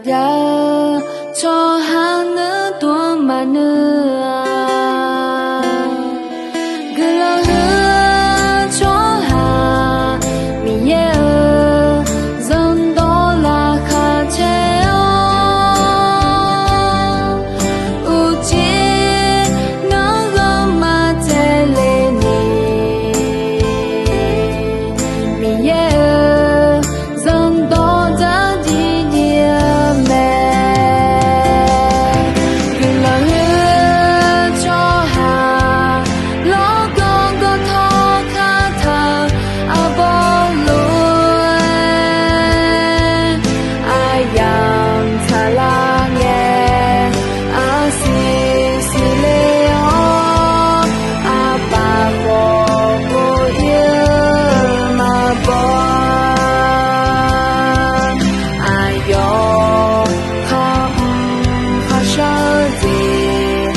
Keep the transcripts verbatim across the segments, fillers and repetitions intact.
jav-eu tsawrhaq nuir dov-anr maqnuir-a. Guiqlanq huiq-eu tsawrhaq Miqyaer-euq zanrdawq laqkhaq caer-awr, uqcif nanr ghanrma taev le ni, Miqyaer-euq zanrdawq dzardziv dziv-eu mae. Guiqlanq huiq-eu tsawrhaq lawrgawv gawv tawr kar taq-eu arbawr lof-aer, aqyamq tsaqlar ngae, arsiq siqle-awr, arpaf khawf kov ir-eu maqbaw-a. Aqyawf khar mr kharshar-eu jeq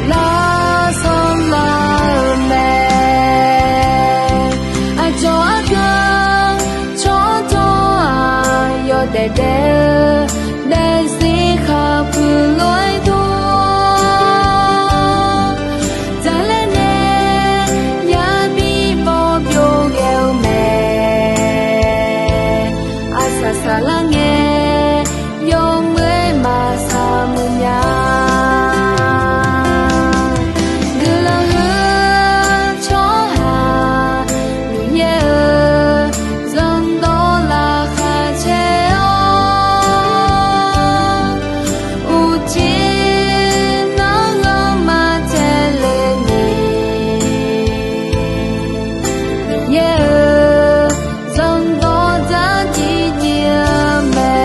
nuilar sanrlar-eu mae. Aqcawq argaq tsawrdawq-aq, yawdaef daef-eu daefzir khaqpuiq lof-aer dur, dzaqlaer nae yabi bawr byov ghae-eu mae. Arsaq saqlar ngae, yawmuiq-aer maqsaq muiq nya. Guiqlanq huiq-eu tsawrhaq Miqyaer-euq zanrdawq laqkhaq caer-awr, uqcif nanr ghanrma taev le ni, Miqyaer-euq zanrdawq dzardziv dziv-eu mae.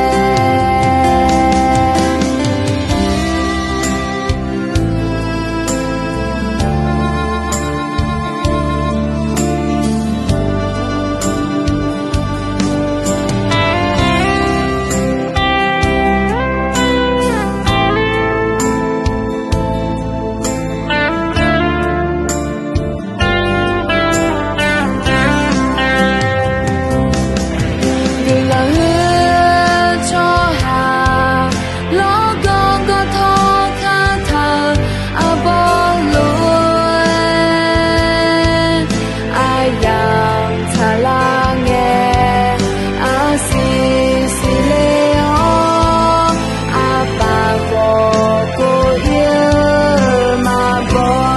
Guiqlanq huiq-eu tsawrhaq lawrgawv gawv tawr kar taq-eu arbawr lof-aer, aqyamq tsaqlar ngae, arsiq siqle-awr, arpaf khawf kov ir-eu maqbaw-a.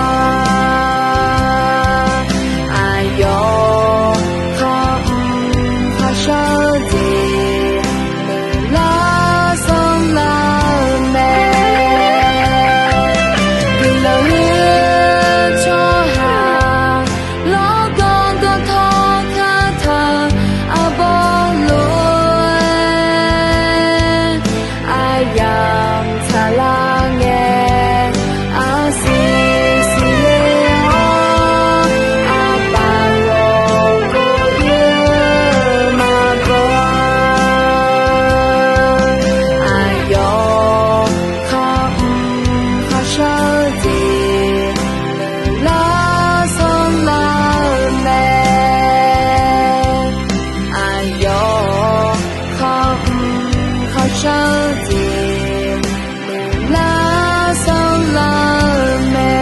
Aqyawf khar mr kharshar-eu jeq nuilar sanrlar-eu mae. Guiqlanq huiq-eu tsawrhaq lawrgawv gawv tawr kar taq-eu arbawr lof-aer, aqyamq tsaqlar ngae, arsiq siqle-awr, arpaf khawf kov ir-eu maqbaw-a. Aqyawf khar mr kharshar-eu jeq nuilar sanrlar-eu mae. Aqyawf khar mr kharshar-eu jeq nuilar sanrlar-eu mae.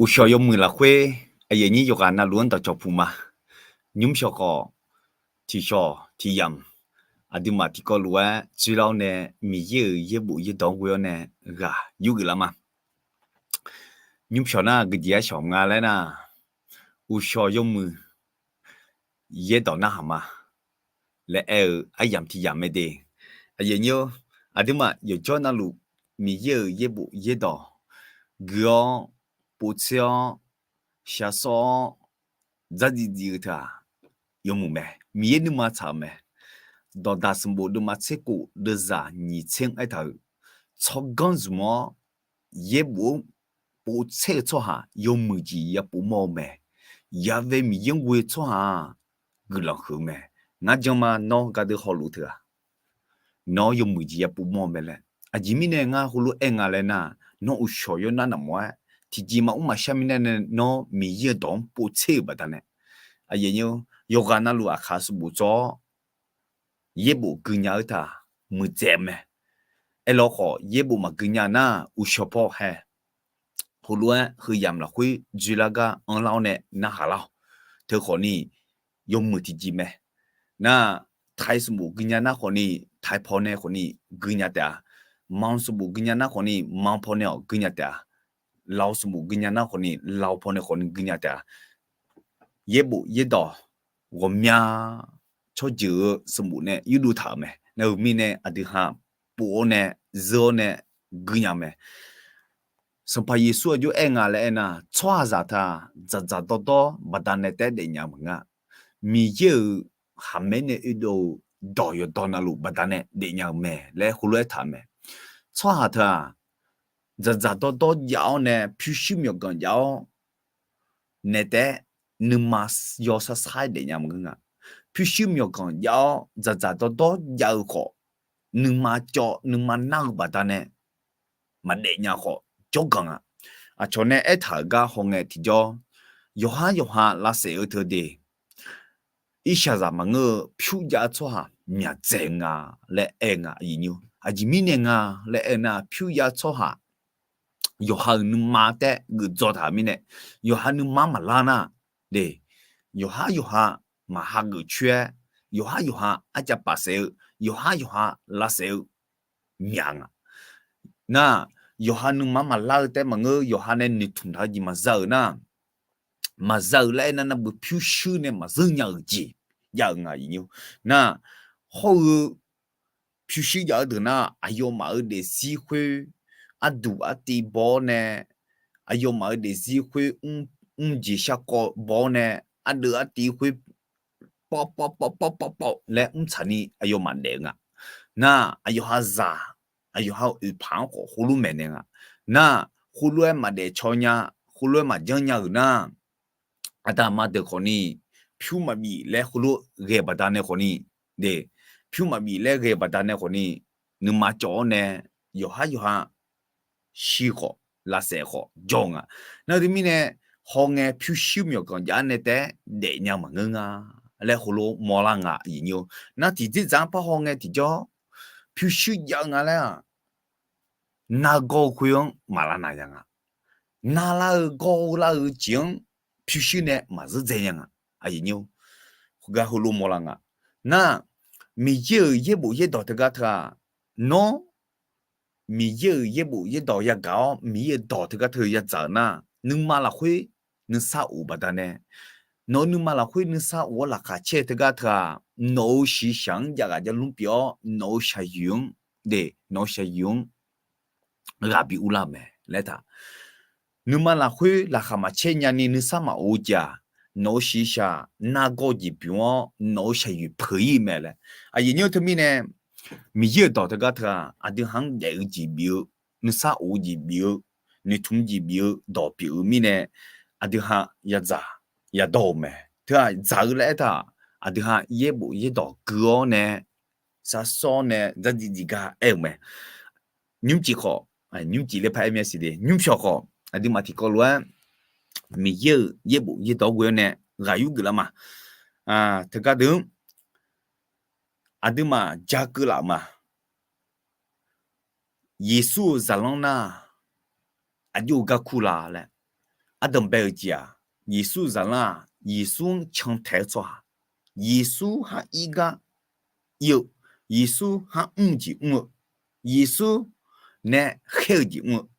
Uqshawq yawmuiq lafkhoer aqyuif aqnyir yawqghaq navluf-anr dawqcawq puq ma. Nymr shawq khawf, tiqshawq tiqyamq, aqduimaf tiqkawv lof-aer dzoerlar-awr nae, Miqyaer-euq yaerbof yaerdawq-anr ghoe-awr nae ghaq yurgeuf lar ma. Nymr shawq nar geujeq arshawq nga laer nar, uqshawq yawmuiq yaerdawq narhaq ma laer aer-eu aryamq tiqyamq mae de. Aqyuif aqnyir-or, aqduimaf yawqjawr navluf Miqyaer-euq yaerbof yaerdawq gui-awr, povtser-awr, shar sawr-awr, dzardziv dziv-eu teu-aq, yawmuiq mae. Miqyaer nuima tsaq-eu mae. Dawqdaq sanqbof deuvma tser kof deuvzaq nyiq tser-anr aertaq-euq, tsawrganr zmq-awr yaerbof-anr povtser-eu tsawrhaq yawmuiq jeq yapov mawr-eu mae. Yaghae Miqyaer-anr ghoe-eu tsawrhaq-aq, guiqlanq huiq-eu mae. Ngar jan ma, nawr gardeuv hawluf teu-aq, nawr yawmuiq jeq yapov mawr-eu mae laer Aqjeq mirnae ngar heulof-aer nga laer nar, nawr uqshawq yawnar naqmawf-aer, tiqjeq maqmr maqshar mirnae nae nawr Miqyaer-euq dawq-anr povtser-euq baqdanae, yawqghaq navluf aqkaq sanqbof dzaw-awr, yaerbof gui nya-eu taq muiqdzaeq-eu mae. Aerlawkhawf yaerbof maqgui nya nar, uqshawq paw hae, heulof-aer heuyamq lafkhoer dzoerlar gar anrlar-awr nae narhaq lar-awq. Teukhawf ni yawmuiq tiqjeq mae. Nar, taiq sanqbof gui nya nar khawf ni, taiq paw nae khawf ni gui nya taef-a. Manq sanqbof gui nya nar khawf ni, manq paw nae-awq gui nya taef-a. Lawq sanqbof gui nya nar khawf ni, lawq paw nae khawf ni gui nya taef-a. Yaerbof yaerdawq ghawqmya tsawrjeuq-eu sanqbof nae yurdov taq-euq mae. Nar-euq mirnae aqdui ha pov-awr nae, zeur-awr nae gui nya mae. Sanqpaq Yeqsur aqjox aer nga laer aernar, tsawrhaqzaq teu-aq, dzaqdzaq dawrdawr baqdanae taef-aer daefnya maqngeur-a. Miqyaer-euq khaqmae nae oedov-eu dawq yawqdawq navluf baqdanae daefnya-eu mae laer heulof-aer taq-euq mae. Tsawrhaq teu-aq, dzaqdzaq dawrdawr jav-awr nae pyurshuir myawqganq jav-awr nae taef-aer nuima yawsar sar-aer daefnya maqngeur nga. Pyurshuir myawqganq jav-awr dzaqdzaq dawrdawr jav-eu khawf, nuima cawv nuima nar-eu baqdanae maqdaef nya khawf jawrganq-a. Aqcawq nae aertaq-euq gar hawngae tiqjawr, yawqhar yawqha lavsaef-eu teu de, irshaqzaq maqngeur-eu pyur jav-eu tsawrhaq myaqdzaeq nga laer aer nga. Aqjeq mirnae nga laer aer nar, pyur jav-eu tsawrhaq yawqha-euq nuima taef-aer geuf dzaw taq-euq mirnae, yawqha nuima maqlar nar, de, yawqhar yawqha maqha geuf coer-aer, yawqhar yawqha arcav paf saef-eu, yawqhar yawqha lavsaef-eu myaq nga. Nar, yawqha nuima maqlar-eu taef-aer maqngeur, yawqha nae noeqtmq taq-eu jeq maqza-euq nar, maqza-euq laer aer nar, navbui pyurshuir nae maqzeur nya-euq jeq jav-euq nga. Nar, hawr-eu pyurshuir jav-eu deuq nar, aqyawfmaf-euq daefzir khoer arduq artiv baw-awr nae, aqyawfmaf-euq daefzir khoer mr jeq sharkawv baw-awr nae, ardeuv artiv khoer pawv pawv pawv pawv pawv pawv laer mrtsaq ni aqyawfmaf daef-eu nga. Nar, aqyawf ha zaq, aqyawf ha-euq oeqpaq-anr khawf heulof maeqnaeq nga. Nar, heulof-aer maqdaef caw nya, heulof-aer maqjanr nya-euq nar, aqda aqma deuq khawf ni, pyur maqbif laer heulof ghae baqdanae khawf ni, de, pyur maqbif laer ghae baqdanae khawf ni, nuima cawv-awr nae, yawqhar yawqha shir khawf, lavsaef khawf jawr-eu nga. Nar teumirnae, hawngae pyurshuir myawqganq jav-awr nae taef-aer daefnya maqngeur nga laer heulof mawrlar nga. Aqyuif nyir-or, nar tiqdzerdzaq-anr par hawngae tiqjawr pyurshuir jav-eu nga laer-aq, nargawr-eu khoer-anr maqlav naq ya nga. Narlar-eu gawr-eu lar-eu jeq-anr pyurshuir nae maqzeur dzae nya nga. Aqyuif nyir-or, gar heulof mawrlar nga. Nar, Miqyaer-euq yaerbof yaerdawq teugar teu-aq, nawr Miqyaer-euq yaerbof yaerdawq yagaq-awr, Miqyaer-euq dawq teugar teu yadzaq-euq nar, nuima lafkhoer nuisar of baqdanae, nawq-euq nuima lafkhoer nuisar of-awr laqkhaq caer-eu teugar teu-aq, nawq-euq shiqshaq-anr jav ghaq jav lmr pyeuf-awr, nawq-euq shaqyoeq-anr, de, nawq-euq shaqyoeq-anr ghaq bi urlar-eu mae laer taq. Nuima lafkhoer laqkhaq maqcaer nyani nuisar maqof-eu jeq-aq, nawq-euq shiqshaq nargawr jeq bymq-awr, nawq-euq shaqyoeq peuq-ir mae laer. Aqyuif nyir-or, teumirnae Miqyaer-euq dawq teugar teu-aq, aqdui ha-anr daef-eu jeq bif-eu, nuisar of-eu jeq bif-eu, noeqtmq jeq bif-eu dawq pyeuf-eu mirnae, aqdui ha yadzaq yadawr-eu mae. Teu-aq dzaq-eu laer aertaq, aqdui ha yaerbof yaerdawq gui-awr nae, sarsawr nae dzardziv dziq gar aer-eu mae. Nymrcif khawf, nymrcif ler par aer myav siq de, nymrpyawq khawf, aqduimaf tiqkawv lof-aer Miqyaer-euq yaerbof yaerdawq ghoe-awr nae ghaq yur geuf lar ma. Teugar deuq-anr aqduimaf ja keuv laf-euq ma. Yeqsur-euq zaqlanr nar, aqjox-eu gar kur la laer ardanq bae-eu jeq-aq, Yeqsur-euq zaqlanr-aq, Yeqsur-anr cantae-eu tsawrhaq, Yeqsur har ir gar ir-eu, Yeqsur har mr-eu jeq mr-eu, Yeqsur nae khaer-eu jeq mr-eu,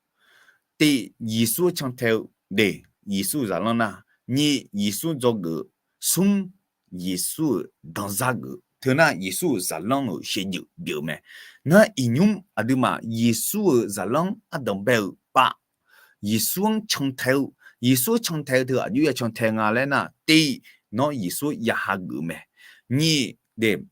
tiq, Yeqsur-anr cantae-eu, de, Yeqsur-euq zaqlanr nar, nyiq, Yeqsur dzawgeuf-eu, smr, Yeqsur-euq danzar geuf-eu teu nar, Yeqsur-euq zaqlanr-euq shaqjeuf pyeuf-eu mae. Nar iqnymr aqduimaf Yeqsur-euq zaqlanr ardanq bae-euq pav, Yeqsur-anr cantae-eu, Yeqsur-anr cantae-eu teu aqjox ya cantae nga laer nar, tiq, nawr Yeqsur ya hageuf-eu mae. Nyiq, de,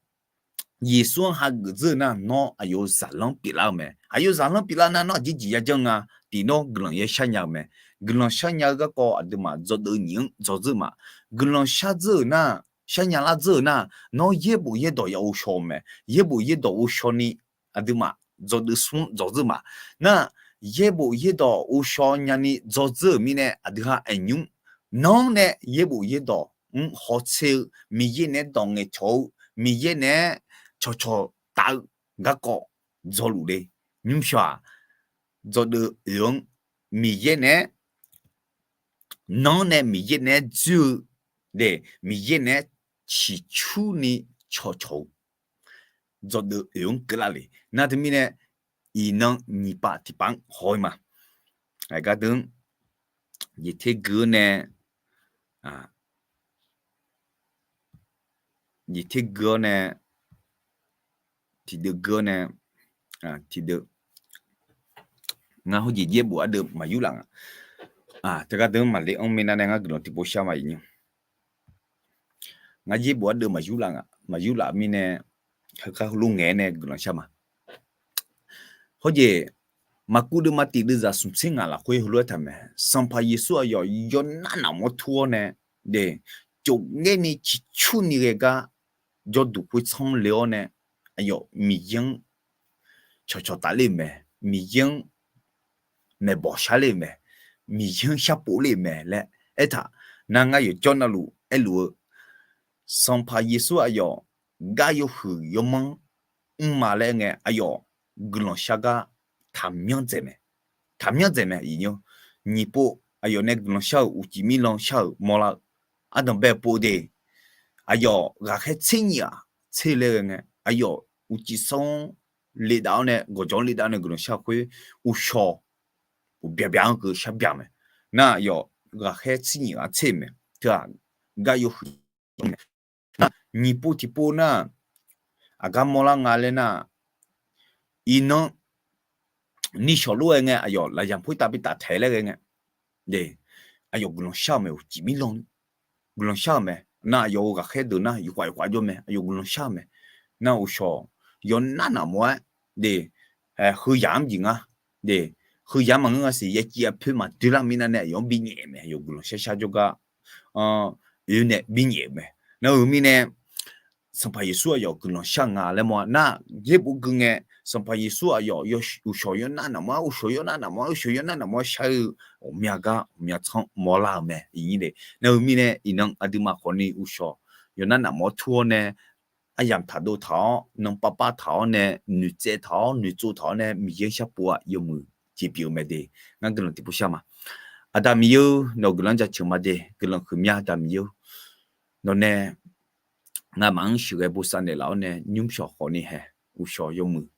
Yeqsur-anr hageuf dzeur-eu nar, nawr aqyawf-euq zaqlanr pyeuflar-eu mae. Aqyawf-euq zaqlanr pyeuflar nar, nawr aqjeq jeq yajanr nga. Tiq, nawr guiqlanq ya sharnya-eu mae. Guiqlanq sharnya-eu garkawv aqduimaf dzawgeuf nyiq-anr dzawdzeur ma. Guiqlanq shardzeur-euq nar, sharnya lar dzeur-euq nar, nawr yaerbof yaerdawq ya ghovshaw-eu mae. Yaerbof yaerdawq ghovshaw ni aqduimaf dzawgeuf smr dzawdzeur ma. Nar, yaerbof yaerdawq ghovshaw nyani dzawdzeur-euq mirnae aqdui ha aer nymr, nanr nae yaerbof yaerdawq-anr hawtser-eu Miqyaer naeq-aer dawq ngaeqcawq-eu Miqyaer naeq-aer cawqcawq taf-eu garkawv dzawluf le. Nymrshawq-aq, dzawgeuf oeq-anr Miqyaer naeq-aer nanr nae Miqyaer naeq-aer dzoer-eu, de, Miqyaer naeq-aer ciqcurni cawqcawq-eu dzawgeuf oeq-anr keuvlar le. Nar teumirnae iqnan nyiq pav tiqpav-anr haw-ir ma. Aqgar deuq-anr jeq tergui-awr nae, jeq tergui-awr nae, tiqdeuv gui-awr nae, tiqdeuv, ngar hawjeq yaerbof ardeuv maqyurlaf nga. Teugar deuq-anr maqle anr mirnae nae ngar guiqlanq tiqpov shar ma iqnyir. Ngar yaerbof ardeuv maqyurlaf nga, maqyurlaf mirnae, heugar heulof ngaeq-aer nae guiqlanq shar ma. Hawjeq, maqkuv deuvma tiq deuvzaq smqtser ngaq lafkhoer heulof-aer taq mae. Sanqpaq Yeqsur aqyawf yawnar nafmawr tur-awr nae, de, cofngaerni ciqcurni ghae gar jawrduq khoertsanr le-awr nae, aqyawf Miqyaer-anr cawqcawq taf ler-euq mae, Miqyaer-anr maeqbawq shar ler-euq mae, Miqyaer-anr sharpov ler-euq mae laer aertaq. Nar ngar yawqjawr navluf aerluf-eu, Sanqpaq Yeqsur aqyawf gar yawhuiq yawmanr mrma laer aer ngae, aqyawf guiqlanq shar gar taqmyanr dzaeq mae. Taqmyanr dzaeq mae iqnyir. Nyiq pov aqyawf nae guiqlanq shar-euq uqcif mirlan shar-euq mawrlar-eu ardanq bae pov de, aqyawf ghaqkhaer tser nyiq-aq tser laer ghae ngae, aqyawf uqcif sanr-anr ledav-awr nae, gawqjawq-anr ledav-awr nae guiqlanq shar khoer, uqshawq uqbya bya-anr keuv shar bya mae. Nar aqyawf ghaqkhaer tser nyiq-aq tser mae. Teu-aq, gar yawhuiq mae. Nar nyiq pov tiqpov nar, aqgar mawrlar nga laer nar, iqnan nishawq lof-aer ngae aqyawf lafyamq khoertav bi taftaeq laer ghae ngae, de, aqyawf guiqlanq shar-euq mae, uqcif mirlan guiqlanq shar-euq mae. Nar aqyawf-euq ghaqkhaer deuq nar yawqghaq yawqghaq jawr mae, aqyawf guiqlanq shar-euq mae. Nar uqshawq yawnar nafmawr-aer, de, heuyaq-anr jeq ngar, de, heuyaq maqngeur nga siq, yaciv yapoer maqdoe lar mirnae nae aqyawf-anr binyaef mae, aqyawf guiqlanq shar shar jawrgar oe nae binyaef-euq mae. Nar-euq mirnae Sanqpaq Yeqsur aqyawf guiqlanq shar nga laer mawr-a. Nar yaerbof gui ngae, Sanqpaq Yeqsur aqyawf uqshawq yawnar nafmawr-aer, uqshawq yawnar nafmawr-aer, uqshawq yawnar nafmawr-aer shar-eu ghawqmya gar ghawqmya tsanr mawrlar-euq mae iqnyir de. Nar-euq mirnae iqnan aqduimaf khawfni uqshawq yawnar nafmawr tur-awr nae, aryamq taqdov taq-awr, nanpav pav taq-awr nae, noeqtsaev taq-awr, noeqtsov taq-awr nae Miqyaer-anr sharpov-aq yawmuiq jeq pyeuf-eu mae de. Ngar guiqlanq tiqpov shar ma. Aqda Miqyaer-or, nawq guiqlanq jaceuq ma de. Guiqlanq huiqmya Aqda Miqyaer-or, nawq nae nga'maf-anr sheuqghae bosav naeqlaf-awr nae nymrshawq khawfni hae, uqshawq yawmuiq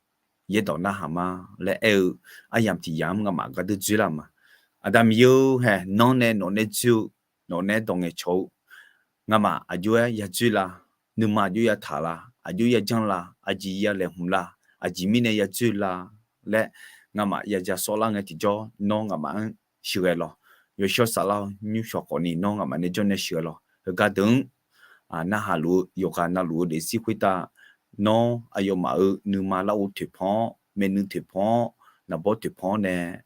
yaerdawq narhaq ma laer aer-eu aryamq tiq yamq-anr nga'maf gardeur dzoerlar ma. Aqda Miqyaer-or, hae nanr nae nawq nae dzoer-eu, nawq nae dawq ngaeqcawq-eu, nga'maf aqjox-aer yadzoer la, nuima aqjox yataq la, aqjox yajanr la, aqjeq ya laeqhmq la, aqjeq mirnae yadzoer la laer nga'maf yaja sawvlar ngae tiqjawr nawr nga'maf-anr sheuqghae lawq. Yawshawr saflar-awr, nymrshawq khawfni nawr nga'maf nae jawr nae sheuqghae lawq. Heugar deuq-anr narhaq luf-eu yawqghaq navluf-eu daefzir khoertav, nawr aqyawfmaf-euq nuima larghov toeqpan-awr, maernui toeqpan-awr, naqbawr toeqpan-awr nae,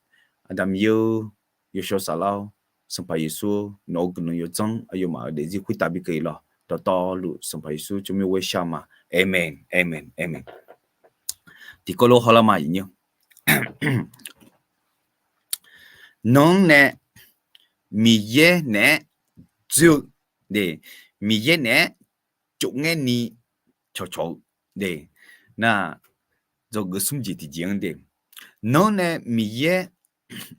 Aqda Miqyaer-or, yawshawr saflar-awr, Sanqpaq Yeqsur-or, nawq-euq guiqlanq yawdzanr aqyawfmaf-euq daefzir khoertav bi keuvle lawq. Dawqtawvluf Sanqpaq Yeqsur tsawrmyanr ghoer shar ma. Aqmeq, aqmeq, aqmeq. Tiqkawv lof hawlar ma iqnyir. Nanr nae Miqyaer naeq-aer dzoer-eu, de, Miqyaer naeq-aer cofngaer ni cawqcawq-eu, de, nar, dzawgeuf smr jeq tiqjeq-anr de, nanr nae Miqyaer,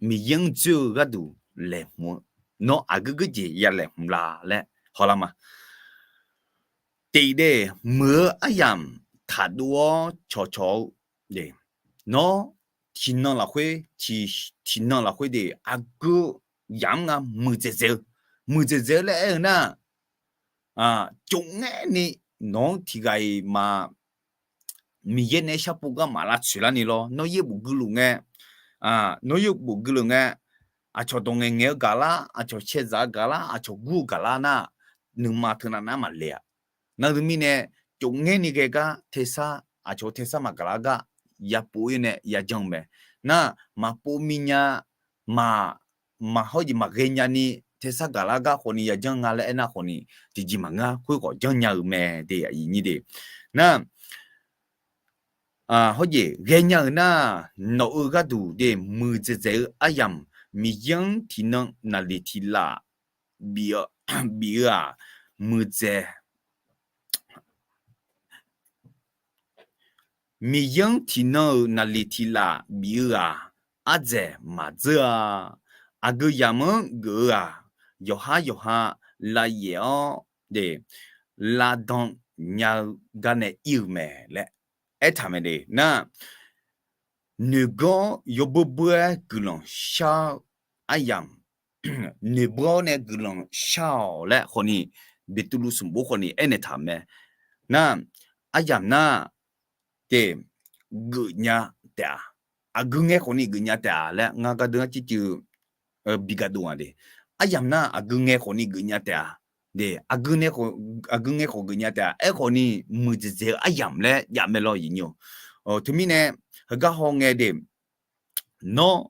Miqyaer-anr dzoer-eu gharduq laeqhmq-eu, nawr aqgeu geujeq ya laeqhmq la laer hawlar ma. Tiq de, muiq-eu aryamq taqdov-awr cawqcawq-eu, de, nawr tiqnan lafkhoer, tiq, tiqnan lafkhoer de, aqgeu yamq-anr nga muiqdzaeq dzaeq-eu, muiqdzaeq dzaeq-eu laer aer-eu nar, cofngaer ni nawq-anr tiqghaq-iq ma Miqyaer nae sharpov gar maq lavtsoeq larni lawr. Nawr yaerbof guiluf ngae, nawr yaerbof guiluf ngae, aqcawq dawq ngaeq ngaeq-eu gaqlar, aqcawq caedzaq-eu gaqlar, aqcawq gur-eu gaqlar nar, nuima teunav nar maqle-aq. Nar-eu mirnae, cofngaer ni ghae gar tersar, aqcawq tersar maqgaqlar gar yapov-ir nae yajan-eu mae. Nar, maqpov minya, maq, maq hawr jeq maqghae nyani tersar gaqlar gar khawfni yajanr nga laer aernar khawfni, tiqjeq maqngeur-a, khoerkhawf janrnya-eu mae de, aqyuif nyir de. Nar, Hawjeq ghaenya-euq nar, nawq-euq gharduq de muiqdzaeq dzaeq-eu aryamq, Miqyaer-anr tiqnan naqliq tiqlaf bif-eu, bif-eu-aq, muiqdzaeq Miqyaer-anr tiqnan-euq naqliq tiqlaf bif-eu-aq, ardzaeq maqdzeur-a. Aqgeu yamq-anr geuf-eu-aq, yawqhar yawqha lavyaef-awr de, lavdan nya-eu gar nae ir-eu mae laer aertaq mae de nar, noeqgeur-awr yawbeur beur-aer guiqlanq shar-eu aryamq, noeqbeur-awr nae guiqlanq shar-awq laer khawfni, Beqtuvluv smq bof khawfni aernaeq taq mae. Nar, aryamq nar, te, geufnya taef-a. Aqgeu ngae khawfni geufnya taef-a laer ngar gardeuv-anr circuiv bi gardov nga de. Aryamq nar aqgeu ngae khawfni geufnya taef-a. De, aqgeu ngae khawf geufnya taef-a. Aerkhawfni muiqdzaeq dzaeq-eu aryamq laer jav mae lawr iqnyir-awq. Teumirnae, heugar hawngae de, nawr,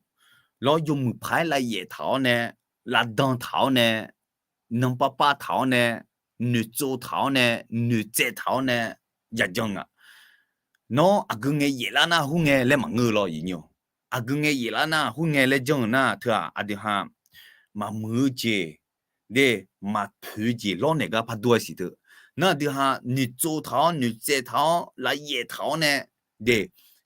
lawr yawmuiq paq-aer lavyaef taq-awr nae, lavdan taq-awr nae, nanrpavpav taq-awr nae, noeqtsov taq-awr nae, noeqtsaev taq-awr nae, yajan-a. Nawr aqgeu ngae yaeflar nar khoerngae laer maqngeur lawr iqnyir-awq. Aqgeu ngae yaeflar nar khoerngae laer janr-eu nar teu-aq aqdui ha maqmuiq-eu jeq de, maqpoeq-eu jeq lawrnaeq gar par dur-aer siq teu. Nar aqdui ha noeqtsov taq-awr noeqtsaev taq-awr lavyaef taq-awr nae de,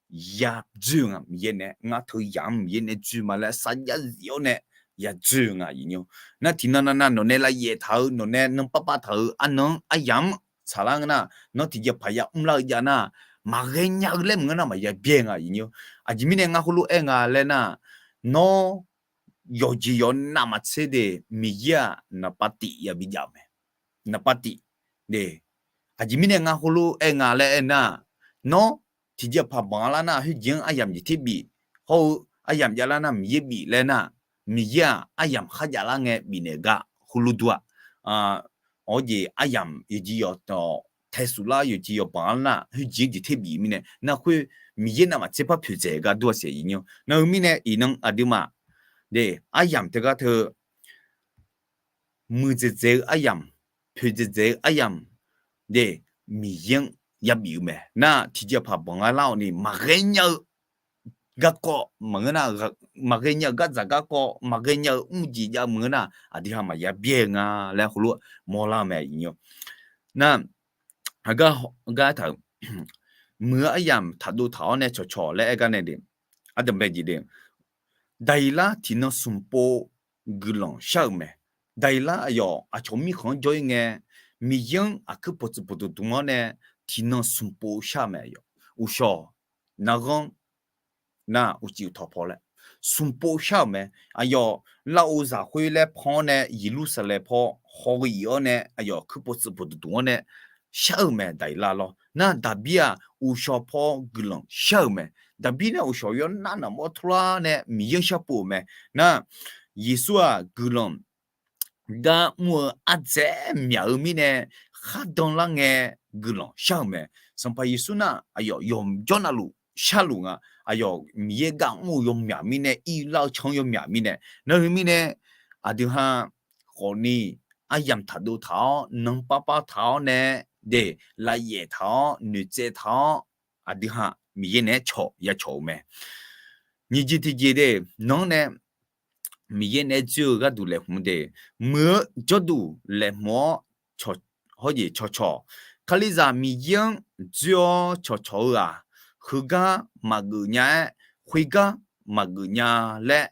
yadzoer-eu nga Miqyaer nae, ngar teu yamq-anr Miqyaer nae dzoer ma laer sarjax zif-awr nae yadzoer-eu nga iqnyir-awq. Nar tiqnan navnav nawq nae lavyaef taq-eu, nawq nae nanrpavpav taq-euq arnan-anr aryamq-anr tsaqlar ngeur nar, nawr tiqjeqpaq yamr lar-eu jav nar, maqghae nya-eu laer maqngeur nar maqya byaer nga iqnyir-awq. Aqjeq mirnae ngar heulof-aer nga laer nar, nawr yawqjeq yawq navmaqtser de, Miqyaer-aq naqpav tif yabi jav-eu mae. Naqpav tif de, aqjeq mirnae ngar heulof-aer nga laer aernar, nawr tiqjeqpaq banq-a lar nar khoerjeq-anr aryamq jeq ter bif, hawr-eu aryamq jav lar nar Miqyaer bif laer nar, Miqyaer-aq aryamq kharjav lar ngae bifnaeq gar heulof dur-a. Awr jeq aryamq yawqjeq yawq taeqsuf lar yawqjeq yawq banq-a nar khoerjeq-anr jeq ter bif mirnae nar khoer Miqyaer navmaqtser par poeqdzaeq gar dur-a siq iqnyir-awq. Nar-eu mirnae iqnan aqduimaf de, aryamq teugar teu muiqdzaeq dzaeq-eu aryamq, poeqdzaeq dzaeq-eu aryamq de, Miqyaer-anr yabif-eu mae. Nar tiqjeqpaq banq-a lar-awq ni maqghae nya-eu garkawv maqngeur nar, maqghae nya-euq gardzaq garkawv, maqghae nya-eu mrjeq jav maqngeur nar, aqdui ha maqya byaer-eu nga laer heulof mawrlar-eu mae iqnyir-awq. Nar, aqgar, gar aertaq-euq, muiq-eu aryamq taqdov taq-awr nae cawqcawq laer aer gar nae de, ardanqbae jeq de, daqyiqlar tiqnan smq pov guiqlanq shar-euq mae. Daqyiqlar aqyawf aqcawq mirkhanq-anr jawr-ir ngae, Miqyaer-anr aqkuir pawqtsuif pawqdmq dmq-awr nae tiqnan smq pov shar-eu mae aqyawf. Uqshawq, narghanr, nar uqcif uqtawq paw laer smq pov shar-euq mae. Aqyawf larov zaq khoer laer pan-awr nae Yeqlursaqlaeq paw hawghae-ir-awr nae aqyawf aqkuir pawqtsuif pawqdmq dmq-awr nae shar-euq mae daqyiqlar lawr. Nar Daqbir-aq uqshawq paw guiqlanq shar-euq mae. Daqbir nar uqshawq yawnar naqmawr turlar nae Miqyaer-anr sharpov-euq mae. Nar Yeqsur-aq guiqlanq gar mr-eu ardzaeq myaq-eu mirnae khardan lar ngae guiqlanq shar-euq mae. Sanqpaq Yeqsur nar aqyawf yawqjawr navluf sharluf nga. Aqyawf Miqyaer gar mr-eu yawmyaq mirnae, ir lar-eu can-anr yawmyaq mirnae, nar-eu mirnae aqdui ha khawfni aryamq taqdov taq-awr nanrpavpav taq-awr nae de, lavyaef taq-awr noeqtsaev taq-awr aqdui ha Miqyaer naeq-aer cawq ya cawq-eu mae. Nyiq jeq tiqjeq de, nanr nae Miqyaer naeq-aer dzoer-eu gharduq laeqhmq de, muiq-eu jawrduq laeqhmq-awr hawjeq cawqcawq, Kalizaq Miqyaer-anr dzoer-awr cawqcawq-eu-aq, heugar maqgeuf nya-aer, khoergar maqgeuf nya laer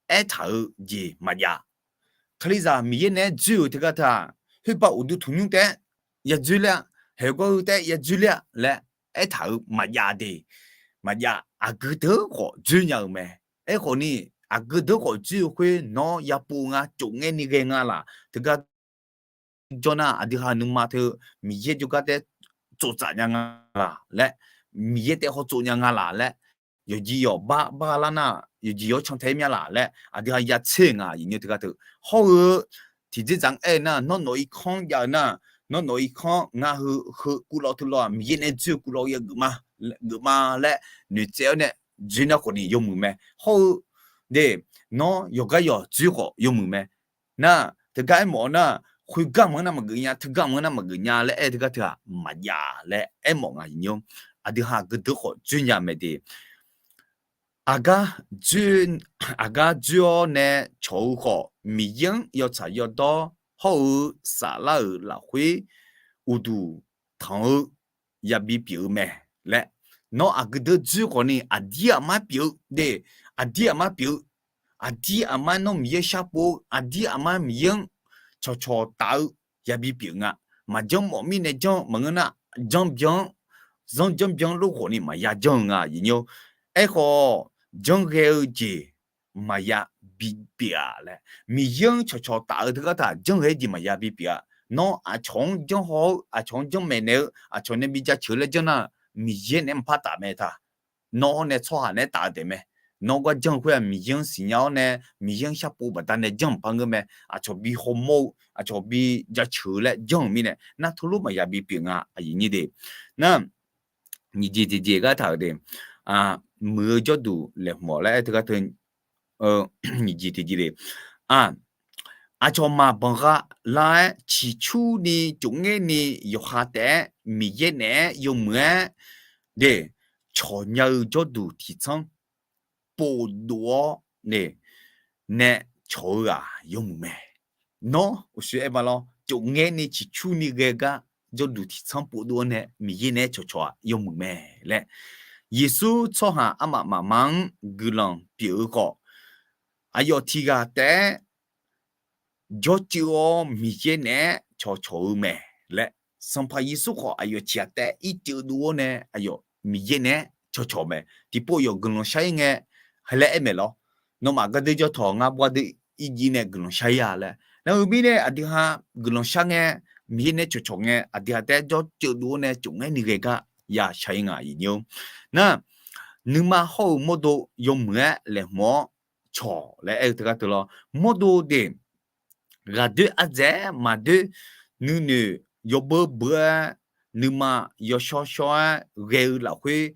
aertaq-eu jeq maqjav. Kalizaq Miqyaer naeq-aer dzoer-euq teugar teu-aq, khoerbav uqduq tanqnymr taef-aer ya dzoer ler-a, haeqgawr-eu taef-aer ya dzoer ler-a laer aertaq-euq maqjav de. Maqjav, aqgeu deuq khawf dzoer nya-euq mae. Aerkhawfni, aqgeu deuq khawf dzoer-eu khoer nawr ya pov nga, tsofngaer ni ghae nga laq. Teugar jawr nar aqdui ha nuima teu Miqyaer jawrgar taef-aer tsoftsaf nya nga laq laer, Miqyaer taef-aer hawtsov nya nga laq laer, yawqjeq yawq bar bar lar nar, yawqjeq yawq-anr cantae-aer mya laq laer aqdui ha ya tser-eu nga iqnyir teugar teu. Hawr-eu tiqdzerdzaq-anr aer-eu nar, nawr nawq-ir kanr jav-eu nar, nawr nawq-ir kanr ngar heu heu kuvlawv teulawv-aq Miqyaer naeq-aer dzoer-eu kuvlawv-eu ya geufma laer noeqtsaev-awr nae dzoer nar khawfni yawmuiq mae. Hawr-eu de, nawr yawqgar yawq dzoer khawf yawmuiq mae. Nar teugar aermawf-eu nar, khoergar maqngeur nar maqgeuf nya, teugar maqngeur nar maqgeuf nya laer aer teugar teu-aq maqjav laer aermawf nga iqnyir. aqdui ha aqgeu deuq khawf dzoer nya mae de. Aqgar dzoer, aqgar dzoer-awr nae cawq-eu khawf, Miqyaer-anr yawtsaq yawdawr hawr-eu saflar-euq lafkhoer uqduq tanq-eu yabi pyeuf-eu mae laer, nawr aqgeu deuq dzoer khawf ni aqdir aqmar pyeuf-eu de, aqdir aqmar pyeuf-eu, aqdir aqmar nawr Miqyaer sharpov-eu, aqdir aqmar Miqyaer-anr cawqcawq taf-eu yabi pyeuf nga. Maqjanr mawf mirnae janr maqngeur nar, janrbyan-anr, zanr janrbyan-anr lof khawf ni maqya janr-eu nga aqyuif nyir-or. Aerkhawf, janrghae-eu jeq maqya bipyeuf-a laer, Miqyaer-anr cawqcawq taf-eu teugar taq janrghae-eu jeq maqya bipyeuf-a. Nawr aqcawq-anr janrhaw-eu, aqcawq-anr janrmaeq naeq-eu, aqcawq nae bi jaceuq-eu laer janr nar, Miqyaer naeq-aer maqpar taf mae ta. Nawr-awr nae tsawrhaq naeq-aer taf-eu taef mae. Nawr gar janr khoer-aq, Miqyaer-anr siqnya-awr nae, Miqyaer-anr sharpov baqdanae janr maqpar ngeur mae. Aqcawq bi hawmawr-eu, aqcawq bi jaceuq-eu laer janr-euq mirnae, nar teulof maqya bipyeuf nga aqyuif nyir de. Nar, nyiq jeq tiqjeq gar taq-euq de, muiq-eu jawrduq laeqhmq-awq laer aer teugar teu, nyiq jeq tiqjeq de. Aqcawq maqbanq gha lar-aer ciqcurni cofngaerni yawqha taef-aer Miqyaer naeq-aer yawmuiq-aer de, cawqnya-eu jawrduq tiqtsanr povdov-awr nae, nae cawq-eu ghaq yawmuiq mae. Nawr uqshoe aer ma lawr, cofngaerni ciqcurni ghae gar jawrduq tiqtsanr povdov-awr nae Miqyaer naeq-aer cawqcawq-aq yawmuiq mae laer, Yeqsur tsawrhaq armaf mafma-anr guiqlanq pyeuf-eu khawf, aqyawf tiqghaq taef-aer jawrceuv-awr Miqyaer naeq-aer cawqcawq-eu mae laer, Sanqpaq Yeqsur khawf aqyawf tiqghaq taef-aer irceuv dov-awr nae aqyawf Miqyaer naeq-aer cawqcawq mae. Tiqpov yawf guiqlanq shar-ir ngae, ha laer aer maeq lawr, nawmaf gardeur jawr tawq ngar bawr gardeur irjiv nae guiqlanq shar-ir-a laer. Nar-eu mirnae aqdui ha guiqlanq shar ngae, Miqyaer naeq-aer cawqcawq ngae, aqdui ha taef-aer jawrceuv dov-awr nae cofngaerni ghae gar ya shar-ir nga aqyuif nyir-or. Nar, nuima hawr-eu mawrdo yawmuiq-aer laeqhmq-awr cawq laer aer-eu teugar teu lawr. Mawrdo de, ghaqdoer ardzaeq-aer maqdoer, nuinoeq yawbeu beu-aer, nuima yawshawr shawr-aer ghae-eu lafkhoer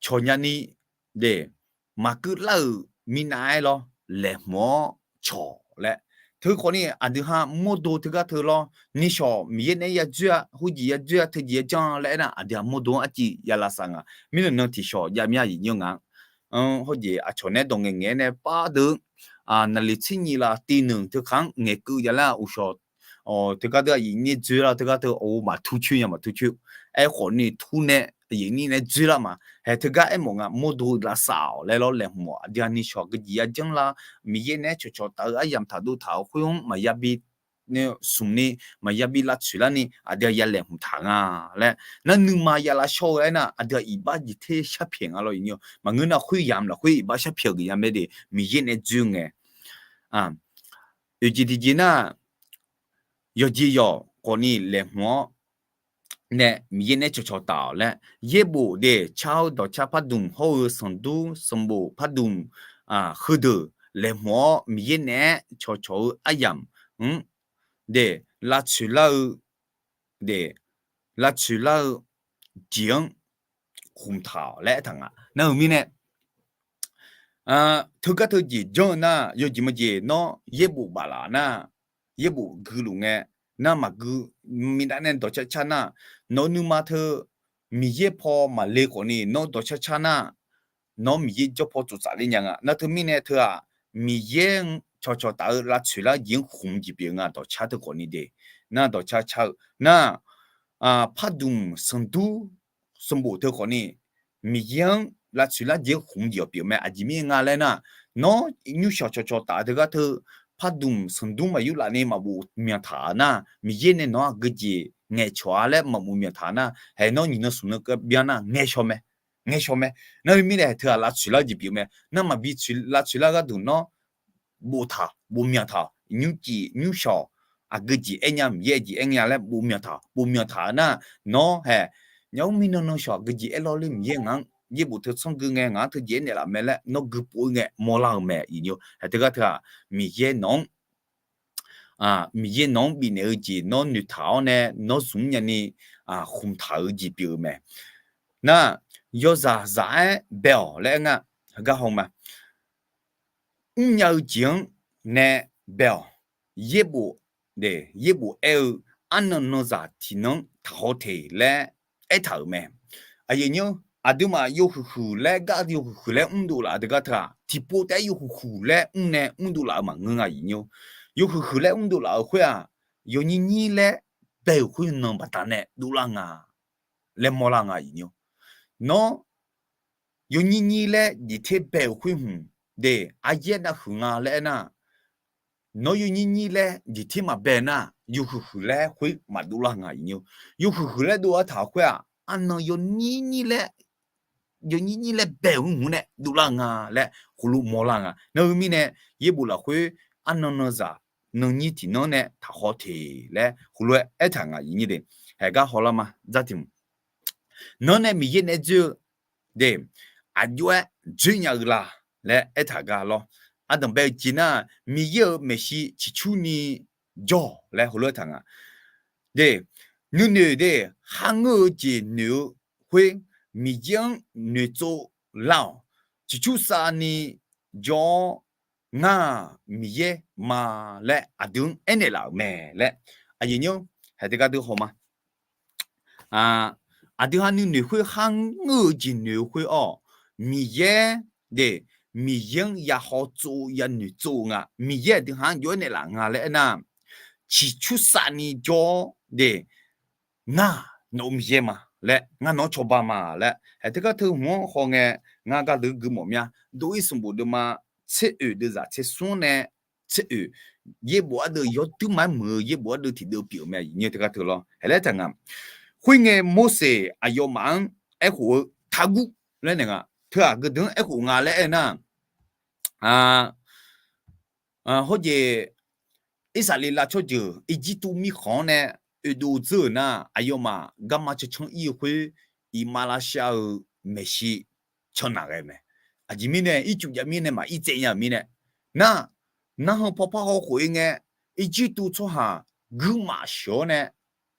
cawqnya ni de, maqkuir lar-euq minav-aer lawr, laeqhmq-awr cawq laer. Teukhawf ni aqdui ha mawrdo teugar teu lawr, nishawq Miqyaer naeq-aer yadzoer-a, khoerjeq yadzoer-a, teujeq yajanr laer aernar, aqdui ha mawrdo-anr arciv ya lavsav nga. Mirnan nan tiqshawq jav mya aqyuif nyir nga. Khoerjeq aqcawq naeq-aer dawq ngaeq ngaeq-aer nae pardeuv, naqliq tser nyiq laf tiv nui teu kaq-anr ngaeqkeuv ya lar uqshawq teugar deuq aqyuif nyir dzoer lar teugar teu-awr maqtur coer nya maqtur coer. Aerkhawf ni tur nae aqyuif nyir nae dzoer lar ma. Haeq teugar aermawf nga, mawrdo lavsav-awq laer lawr laeqhmq-awq. Aqdui ha nishawq aqgeu jeq yajanr lar, Miqyaer naeq-aer cawqcawq taf-eu aryamq taq dov taq-euq khoer-anr maqya bi smq ni, maqya bi lavtsoeq larni aqdui ha ya laeqhmq taq nga laer. Nar nuima ya lavshawr-eu aernar, aqdui ha iqbax jeq ter sharpyaeq nga lawr aqyuif nyir-or. Maqngeur nar khoerya mq lafkhoer iqbax sharpyaeq-eu geuf nya mae de, Miqyaer naeq dzoer ngae. Oeq jeq tiqjeq nar, yawqjeq yawq khawf ni laeqhmq-awr nae Miqyaer naeq-aer cawqcawq taf-awq laer, yaerbof de car-eu dawqcar pardmq hawr-eu sanqdur sanqbof pardmq heudeuq laeqhmq-awr Miqyaer naeq-aer cawqcawq-eu aryamq-anr de, lavtsoeq lar-eu de, lavtsoeq lar-eu jeq-anr khmq taq-awq laer aertaq nga. Nar-euq mirnae, teugar teu jeq janr-eu nar, yawjeq majeq nawr yaerbof baf laf nar, yaerbof guiluf ngae, nar maqgui, minav nae dawqcar car nar, nawq-eu nuima teu Miqyaer paw maqle khawf ni nawr dawqcar car nar, nawr Miqyaer jawr paw tsoftsaf ler nya nga. Nar teu mirnae teu-aq, Miqyaer-anr cawqcawq taf-eu lavtsoeq lar-eu jeq-anr khmq jeq pyeuf nga dawqcar teu khawf ni de. Nar dawqcar car-eu nar, pardmq sanqdur sanqbof teu khawf ni, Miqyaer-anr lavtsoeq lar jeq-anr khmq jeq-awq pyeuf mae. Aqjeq mirnae nga laer nar, nawr nymrshawq cawqcawq taf-eu teugar teu, pardmq sanqdur maqyur laf ni maqbof myanq taq-a nar, Miqyaer nae nawq-anr aqgeu jeq ngaeqcawq-a laer maqbof myanq taq nar, haeq nawr nyiq nan smq nan keuv byan nar ngaeqshaw mae. Ngaeqshaw mae. Nar-eu mirnae haeq teu-aq lavtsoeq lar jeq pyeuf mae. Nar maqbi lavtsoeq lar gharduq nawr boftaq, bof myanq taq-awq. Nymrcif nymrshawq aqgeu jeq aer nya, Miqyaer jeq aer nya laer bof myanq taq-awq. Bof myanq taq-eu nar, nawr haeq, nyaf-ur mirnan nan shawq aqgeu jeq aer lawr ler Miqyaer ngaq-anr yaerbof teu tsanr gui ngae ngaq-anr teu jeq aernaeq laf mae laer nawr gui pov-ir ngae mawrlar-eu mae. Iqnymr haeq teugar teu-aq, Miqyaer nawq-anr Miqyaer nawq-anr bifnaeq-eu jeq nawr noeqtaq-awr nae nawr zmq mr nyani khmq taq-eu jeq pyeuf-eu mae. Nar, yawzaq zaq-aer bae-awq laer aer nga, heugar haw ma. Mrnya-eu jeq-anr nae bae-awq. Yaerbof, yaerbof aer-eu, arnan nanzaq tiqnan-anr taqhaw teq laer aertaq-euq mae. Aqyuif nymr, aqduimaf yawhuiq huiq laer gar yawhuiq huiq laer mrdov laf-eu deuq gar teu-aq, tiqpov taef-aer yawhuiq huiq laer mr nae mrdov laf-eu maqngeur nga aqyuif nymr. Yawhuiq huiq laer mrdov laf-euq khoer-aq, yawnyir nyir laer bae-euq khoer nan baqdanae dovlar nga laer mawrlar nga aqyuif nymr. Nawr yawnyir nyir laer jeqter bae-euq khoer hmq de, aryaer navhuiq nga laer aernar, nawr yawnyir nyir laer jeqter maqbae nar, yawhuiq huiq laer khoer maqdovlar nga aqyuif nymr. Yawhuiq huiq laer dov artaq khoer-aq, arnan yawnyir nyir laer yawnyir nyir laer bae-euq hmq nae dovlar nga laer khoerlof mawrlar nga. Nar-eu mirnae, yaerbof lafkhoer arnan nanzaq nannyir tiqnan nae taqhaw teq laer khoerlof-aer aertaq nga aqyuif nymr de. Haeq gar hawlar ma dzar tiq mq. Nanr nae Miqyaer naeq-aer dzoer-eu de, aqjox-aer dzoer nya-eu la laer aertaq gar lawr. Ardanqbae-eu jeq nar, Miqyaer-euq maeqshi ciqcurni jawr-awq laer heulof-aer taq nga. De, nuinoeq de, kharngeur-eu jeq noeq-eu khoer, Miqyaer-anr noeqtsov lar-awq. Ciqcursav ni jawr-awr, ngar-aq Miqyaer ma laer aqdui-anr aernaeq laf-euq mae laer, aqyuif nymr, haeq teugar dui haw ma. Aqdui ha nuinoeq khoer kharngeur-eu jeq noeq-eu khoer-awr, Miqyaer de, Miqyaer-anr ya haw tsov ya noeqtsov-eu nga. Miqyaer aqdui ha-anr jov-aer naeqlaf nga laer aernar, ciqcursav ni jawr-awr de, ngar nawq-eu Miqyaer ma laer, ngar nawq-anr cawba ma laer, haeq teugar teu hmq-anr hawngae, ngar gardeuq gui mawf mya. Dov-ir sanqbof deuvma tser oeq deuvzaq tser smr nae tser oeq, yaerbof ardeuv yawduir ma-aer muiq-eu yaerbof ardeuv tiqdeuv pyeuf-euq mae aqyuif nymr teugar teu lawr. Haeq laer taq nga. Khoerngae, Morseq aqyawfmaf-anr aerkhof-eu, Taqguv laer naeq nga. Teu-aq, geu deuq-anr aerkhof nga laer aernar, hawjeq, Irsaqleqlav tsawrjeuq Irjirtuv mirkhanq-anr nae oedov dzeur-euq nar, aqyawfmaf garma cancanr ir-eu khoer, iqmalavshav-eu maeqshi can naq ghae mae. Aqjeq mirnae ircuf jav mirnae maq ir tsaev nya-euq mirnae, nar, narhaq paw parhaw khof-ir ngae, Irjirtuv tsawrhaq guirmaf sheuq-awr nae,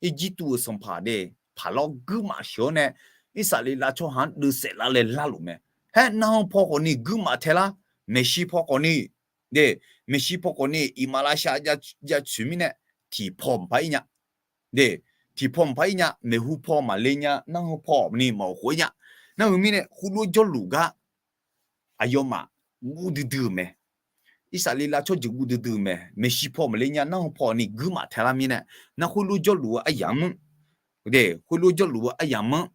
Irjirtuv-euq sanqpaq de, paqlawr guirmaf sheuq-awr nae, Irsaqleqlav tsawrhaq-anr deuvsaef lar laer larluf mae. Haer narhaq paw khawfni guirmaf taelar, maeqshi paw khawfni, de, maeqshi paw khawfni iqmalavshav jav tsoeq mirnae, tiqpaw maqpar ir nya. De, tiqpaw maqpar ir nya, maeqhu paw maqle nya, narhaq paw ni maq-euq khof-ir nya. Nar-eu mirnae, khoerlof-aer jawrluf gar aqyawfmaf guv duidui-euq mae. Irsaqleqlav tsawrjeuq guv duidui-euq mae. Maeqshi paw maqle nya, narhaq paw ni guirmaf taelar mirnae, nar khoerlof-aer jawrluf-eu aryamq-anr, de, khoerlof-aer jawrluf-eu aryamq-anr,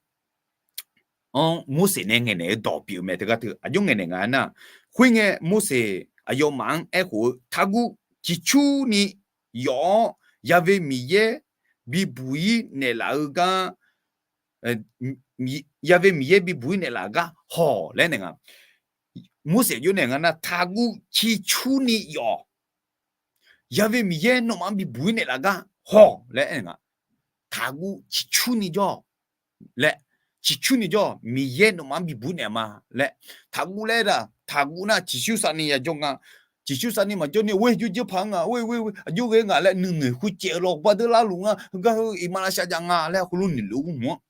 anr Morseq nae ngaeqnaeq-eu dawq pyeuf-eu mae teugar teu aqjox ngaeqnaeq nga aernar, khoerngae Morseq aqyawfmaf-anr aerkhof-eu, Taqguv, ciqcurni yawf-awr, Yaqve Miqyaer bibuq-ir naeqlaf-eu gar, Yaqve Miqyaer bibuq-ir naeqlaf gar haw laer naeq nga. Morseq aqjox naeq nga nar, Taqguv, ciqcurni yawf-awq. Yaqve Miqyaer nawmaf-anr bibuq-ir naeqlaf gar haw laer aer nga. Taqguv, ciqcurni jawr-awq laer, ciqcurni jawr-awq, Miqyaer nawmaf-anr bibuq-ir naeq ma laer. Taqguv laer aer-aq, taqguv nar ciqcursavni yajawr nga. Ciqcursavni maqjawr ni, oe, jawrjawr paq-anr nga, oe, oe, aqjox ghae nga laer nuinoeq khoercaev-eu lawr, baqdeur larluf nga, heugar heu iqmalavshav jav nga laer heulof noeqluf-eu gmq-anr,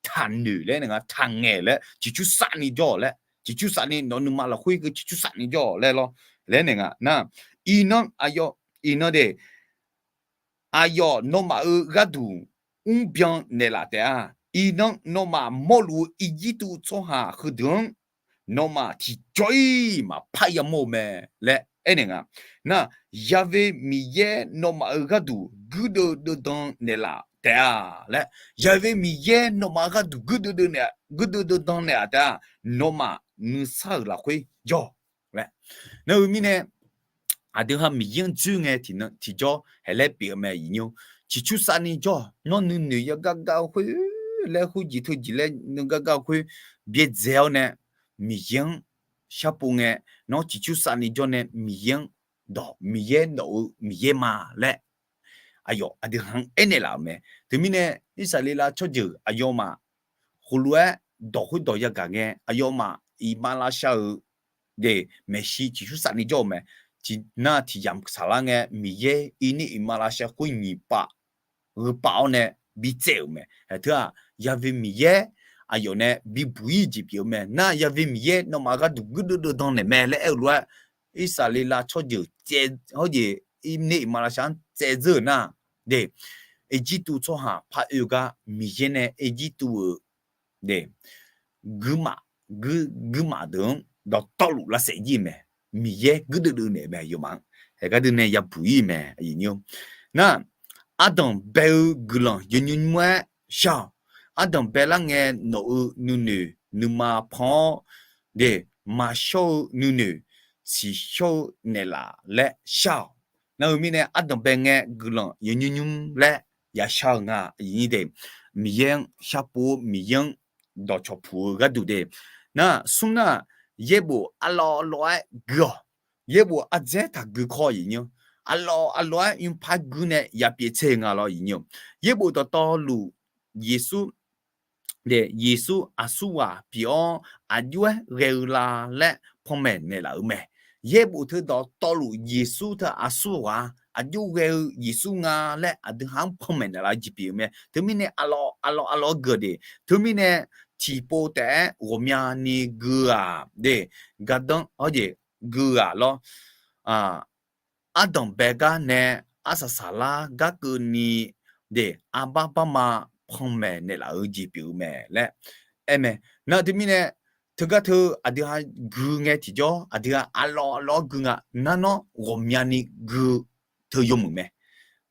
taqnoeq laer naeq nga, taqngaeq laer, ciqcursavni jawr-awq laer, ciqcursavni nawq nuima lafkhoer geu ciqcursavni jawr-awq laer lawr, laer naeq nga nar, iqnan aqyawf, iqnan de, aqyawf nawmaf-euq gharduq mrbyan naeqlaf taef-a. Iqnan nawmaf mawrluf-eu Irjirtuv tsawrhaq heudeuq-anr nawmaf tiqjawr-ir maqpar yamawr-eu mae laer aernaeq nga. Nar, Yaqve Miqyaer nawmaf-euq gharduq guirdeuv deuvdan naeqlaf taef-a laer, Yaqve Miqyaer nawmaf-euq gharduq guirdeuv deuvnaeq, guirdeuv deuvdan naeqlaf taef-a. Nawmaf nuisar-euq lafkhoer jawr-awq laer. Nar-eu mirnae, aqdui ha Miqyaer-anr dzoer ngae tiqjawr haeq laer pyeuf-eu mae iqnymr. Ciqcursavni jawr-awq. Nawr nuinoeq yagar gar-eu khoer laer, khoerjeq teujeq laer nuigar gar-eu khoer byaerdzae-awr nae, Miqyaer-anr sharpov ngae, nawr ciqcursavni jawr nae Miqyaer-anr dawq, Miqyaer nawq-eu Miqyaer ma laer aqyawf aqdui ha-anr aernaeq laf-euq mae. Teumirnae, Irsaqleqlav tsawrjeuq aqyawfmaf khoerlof-aer dawq khoerdawq yagaq ngae, aqyawfmaf iqmalavshav-euq de, maeqshi ciqcursavni jawr-eu mae. Tiqnar tiqyamq saqlar ngae, Miqyaer irnir iqmalavshav khoer nyiq pav gheu pav-awr nae bitsaev-euq mae. Aqteu-aq, Yaqve Miqyaer aqyawf nae bibuq-ir jeq pyeuf-eu mae. Nar, Yaqve Miqyaer nawmaf gharduq guirdeuv deuvdan naeq mae laer aer-eu lof-aer, Irsaqleqlav tsawrjeuq tsaev, hawjeq, irnir iqmalavshav-anr tsaevzeur-euq nar, de, Irjirtuv tsawrhaq par oe gar Miqyaer nae Irjirtuv-euq de, guirmaf, guir, guirmaf deuq-anr dawqtawvluf lavsaef jir-eu mae. Miqyaer guirdeuv deuv naeq-eu mae, yawmaf-anr. Haeq gardeuv nae yabuq ir mae, aqyuif nyir-or. Nar, ardanq bae-eu guiqlanq yawnymr nymr-aer shar-awq. Ardanq bae lar ngae nawq-euq nuinoeq nuima pan-awr, de, maqshawr-eu nuinoeq siqshawr-eu naeqlaf laer shar-awq. Nar-eu mirnae ardanq bae ngae guiqlanq yawnymr nymr laer yashar-eu nga, aqyuif nyir de. Miqyaer-anr sharpov-eu Miqyaer-anr dawqcawq puq-eu gharduq de. Nar, smr nar, yaerbof arlawv lof-aer gui-awq. Yaerbof ardzaer taqgui kawr, aqyuif nyir-or. Arlawv arlawv-aer nymrpar guir nae yapyeuf tser-eu nga lawr, aqyuif nyir-or. Yaerbof dawqtawvluf Yeqsur, de, Yeqsur aqsurghaq pyeuf-awr aqjox-aer ghae-eu la laer panmaeq naeqlaf-euq mae. Yaerbof teu dawqtawvluf Yeqsur teu aqsurghaq aqjox ghae-eu Yeqsur nga laer aqdui ha-anr panmaeq naeqlaf-eu jeq pyeuf-eu mae. Teumirnae arlawv arlawv arlawv-aer gui-awq de. Teumirnae tiqpov taef-aer ghawqmyani gui-aq de, gardanr hawjeq gui-aq lawr. Ardanq bae gar nae arsaq saqlar gar keuvni, de, arbar barma panmaeq naeqlaf-eu jeq pyeuf-eu mae laer aer mae. Nar teumirnae teugar teu aqdui ha gui ngae tiqjawr aqdui ha arlawv arlawv-aer gui nga. Nar nawr ghawqmyani gui-eu teu yawmuiq mae.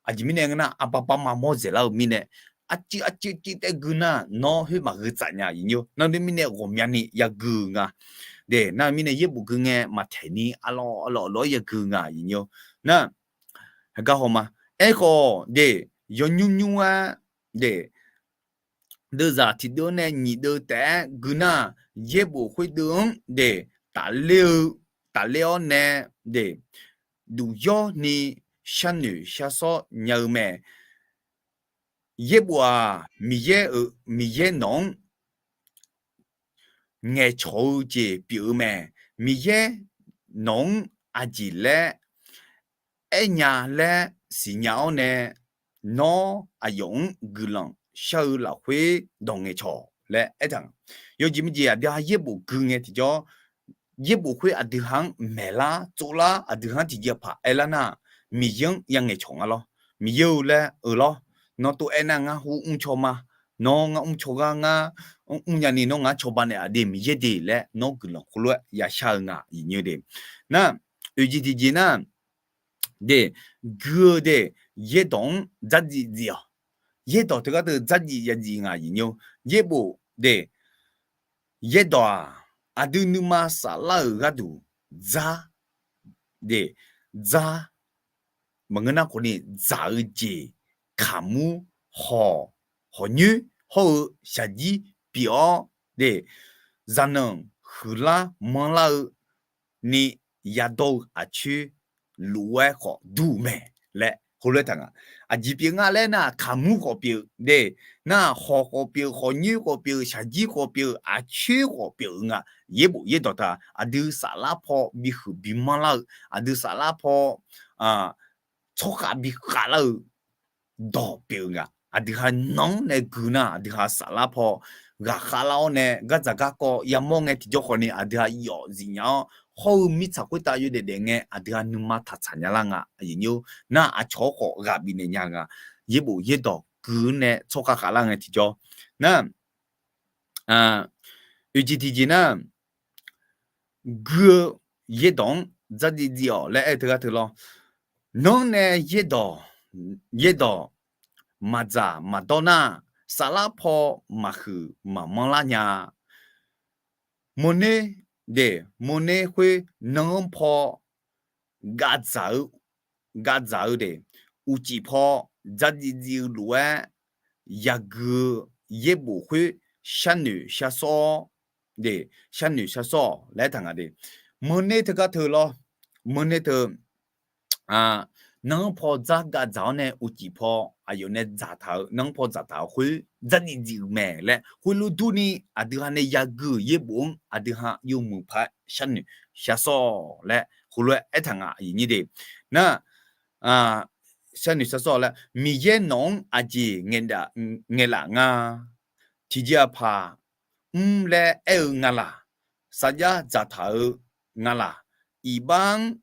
Aqjeq mirnae ngeur nar, arbar barma mawr dzaeqlar-eu mirnae, arcuiv arcuiv cuiv taef gui nar nawr khoer maqgui tsaf nya, aqyuif nyir-or. Nar teumirnae ghawqmyani yagui-eu nga. De, nar mirnae yaerbof gui ngae maqtaeq ni arlawv arlawv arlawv-aer yagui nga, aqyuif nyir-or. Nar, heugar haw ma. Aerkhawf de, yawnymr nymr-aer, de, deuvzaq tiqdeuv-anr nae nyiq deuv taef-aer gui nar, yaerbof khoerdeuv-anr de, tafler-eu, tafler-awr nae, de, duqyawr ni sharnoeq shar sawr nya-eu mae. Yaerbof-aq, Miqyaer-euq, Miqyaer nawq-anr ngaeqcawq-eu jeq pyeuf-eu mae. Miqyaer nawq-anr aqjeq laer aernya laer siqnya-awr nae, nawr aqyawf-anr guiqlanq shar-eu lafkhoer dawq ngaeqcawq laer aertaq nga. Yawjeq maqjeq aqdui ha yaerbof gui ngae tiqjawr, yaerbof khoer aqdui ha-anr maeqlar tsovlar aqdui ha-anr tiqjeqpaq aerlar nar, Miqyaer-anr ya ngaeqcawq nga lawr. Miqyaer-eu laer-eu lawr. Nawr tov aernar ngar hu mrcaw ma. Nawr ngar mrcaw gar ngar mrnya ni nawr ngar cawba naeq-aq de Miqyaer de laer nawr guiqlanq khoerlof-aer yashar-eu nga, aqyuif nyir-or de. Nar, oeq jeq tiqjeq nar, de, gui-eu de, yaerdawq-anr dzardziv dziv-awq. Yaerdawq teugar teu dzardziv yadzif nga, aqyuif nyir-or. Yaerbof de, yaerdawq-aq, aqdui nuima saflar-euq gharduq dzar, de, dzar, maqngeur nar khawfni dzaq-eu jeq, kaqmur, hawq, hawq nyoer hawr-eu shaqjir pyeuf-awr, de, zaqnanq huiqlar manrlar-eu ni yadawr-eu aqcoer lof-aer khawf dur-eu mae laer heulof-aer taq nga. Aqjeq pyeuf nga laer nar, kaqmur khawf pyeuf de, nar hawq khawf pyeuf, hawq nyoer khawf pyeuf, shaqjir khawf pyeuf, aqcoer khawf pyeuf-eu nga. Yaerbof yaerdawq taq aqdui saflar paw bihuiq bimanr lar-eu, aqdui saflar paw tsawrkhav bikhav lar-eu dawq pyeuf-eu nga. Aqdui ha nanr nae gui nar, aqdui ha saflar paw ghaqkhav lar-awr nae gardzaq garkawv yamawr ngae tiqjawr khawfni aqdui ha yawf zifnya-awr, hawr-eu mirtsaq khoertav yawdaef daef ngae aqdui ha nuima taqtsaq nya lar nga, aqyuif nyir-or. Nar aqcawq-awr khawf ghaq bifnaeq nya nga. Yaerbof yaerdawq gui-eu nae tsawrkhav khavlar ngae tiqjawr nar, oeq jeq tiqjeq nar, gui-eu yaerdawq-anr dzardziv dziv-awq laer aer-eu teugar teu lawr. Nanr nae yaerdawq, yaerdawq maqdzaq maqdawr nar, saflar paw maqhuiq maqmanr lar nya. Mawrner, de, mawrner khoer nanr-anr paw gavdzaq-eu, gavdzaq-eu de, uqcif paw dzardziv dziv-eu lof-aer yagui-eu yaerbof khoer sharnoeq shar sawr, de, sharnoeq shar sawr-awq laer aertaq nga de. Mawrner teugar teu lawr, mawrner teu nanr-anr paw dzar gavdzaq-awr nae uqcif paw aqyawf nae dzaqtaq-eu, nanr-anr paw dzaqtaq-eu khoer dzardziv dziv-eu mae laer khoerlof durni aqdui ha nae yagui-euq yaerbof-anr aqdui ha yawmuiq paq-aer sharnoeq shar sawr-awq laer heulof-aer aertaq nga, aqyuif nyir de. Nar, sharnoeq shar sawr-awq laer, Miqyaer nawq-anr aqjeq ngaeqlaf nga. Tiqjeqpaq mr laer aer-eu nga laq? Sarjax dzaqtaq-eu nga laq? Iqbax-anr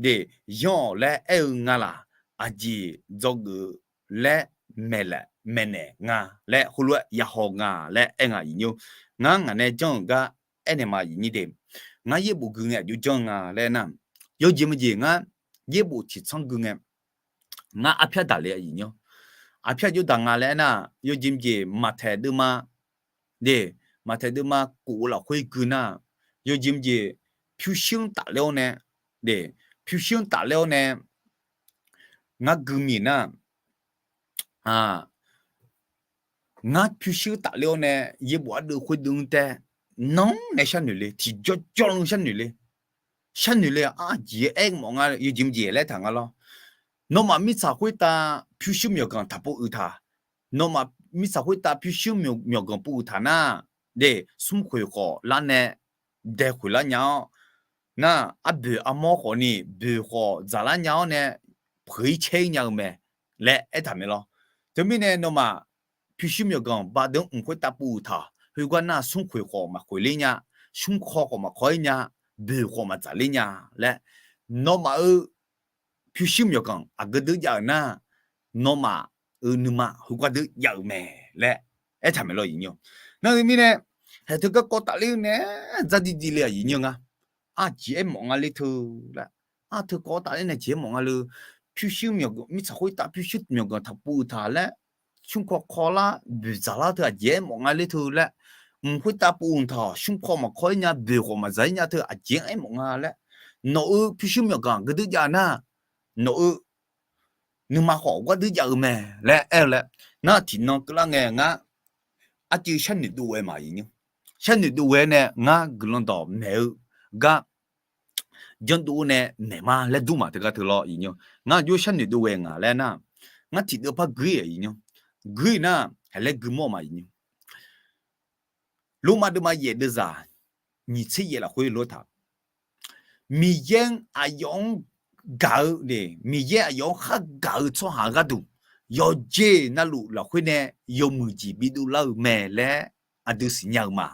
de yanr-awq laer aer-eu nga laq? Aqjeq dzawgeuf laer maeqnaeq nga laer heulof-aer yahaw nga laer aer nga aqyuif nymr. Ngar ngaq nae janr-euq gar aernaeq ma aqyuif nyir de. Ngar yaerbof gui ngae aqjox janr nga laer aernar, yawjeq maqjeq ngar yaerbof tiqtsanr gui ngae, ngar arpyar daqle aqyuif nymr. Arpyar jawr daq nga laer aernar, yawjeq maqjeq maqtaeq deuvma de, maqtaeq deuvma kof-eu lafkhoer gui nar, yawjeq maqjeq pyurshuir-anr tafler-awr nae, de, pyurshuir-anr tafler-awr nae ngar gui mir nar, ngar pyurshuir tafler-awr nae yaerbof ardeuv khoerdeuv-anr taer nanr nae sharnoeq le, tiqjawr jawrluf sharnoeq le. Sharnoeq le, arjeq aer mawf nga, yawjeq maqjeq laer taq nga lawr. Nawmaf mirtsaq khoertav pyurshuir myawqganq taqpov uiq taq. Nawmaf mirtsaq khoertav pyurshuir myawqganq pov uiq taq nar, de, smrkhoeq khawf lar nae dae khoeq lar nya-awr, nar, arboeq armawr khawf ni boeq khawf dzaqlar nya-awr nae peuq-ir caer-ir nya-eu mae laer aertaq mae lawr. Teumirnae nawmaf pyurshuir myawqganq baqdeuq-anr mq khoertav pov uiq taq. Khoergar nar smrkhoeq khawf maqkhoeq ler nya, smrkhaw khawf maqkhaw-ir nya, boeq khawf maqdzaq ler nya laer, nawmaf-euq pyurshuir myawqganq aqgeu deuq jav-euq nar, nawmaf-euq nuima heugar deuq jav-euq mae laer aertaq mae lawr aqyuif nymr. Nar teumirnae, haeq teugar kawv tafler-eu nae dzardiv div le aqyuif nymr nga. Arjeq aer mawf nga ler teu laer, ar teu kawv tafler nae jeq aer mawf nga le. Pyurshuir myawqganq, mirtsaq khoertav pyurshuir myawqganq taqpov uiq taq laer, smrkhaw khaw lar boeq dzaqlar teu aqjeq aer mawf nga ler teu laer, mq khoertav pov uiq taq-awq, smrkhaw maqkhaw-ir nya, boeq khawf maqdzaq-ir nya teu aqjeq-anr aer mawf nga laer, nawq-euq pyurshuir myawqganq aqgeu deuq jav nar, nawq-euq nuima khawf gar deuq jav-eu mae laer aer-eu laer, nar tiqnan keuvlar ngae ngar arcuiv sharnoeq dov ghae ma aqyuif nymr. Sharnoeq dov ghae nae ngar guiqlanq dawq maeq-eu gar janrdov nae maeq ma laer dur ma teugar teu lawr aqyuif nymr. Ngar aqjox sharnoeq dov ghae nga laer nar, ngar tiqdeuv par gui-ir aqyuif nymr. Gui-ir nar, haeq laer gui mawr ma aqyuif nymr. Lormav deuvma yaef deuvzaq nyiq tser yaef lafkhoer lof-aer taq, Miqyaer-anr aqyawf-anr gaq-eu de, Miqyaer aqyawf-anr khar gaq-eu tsawrhaq gharduq, yawqjeq navluf lafkhoer nae yawmuiq jeq bidov lar-eu mae laer aqdui siqnya-eu ma.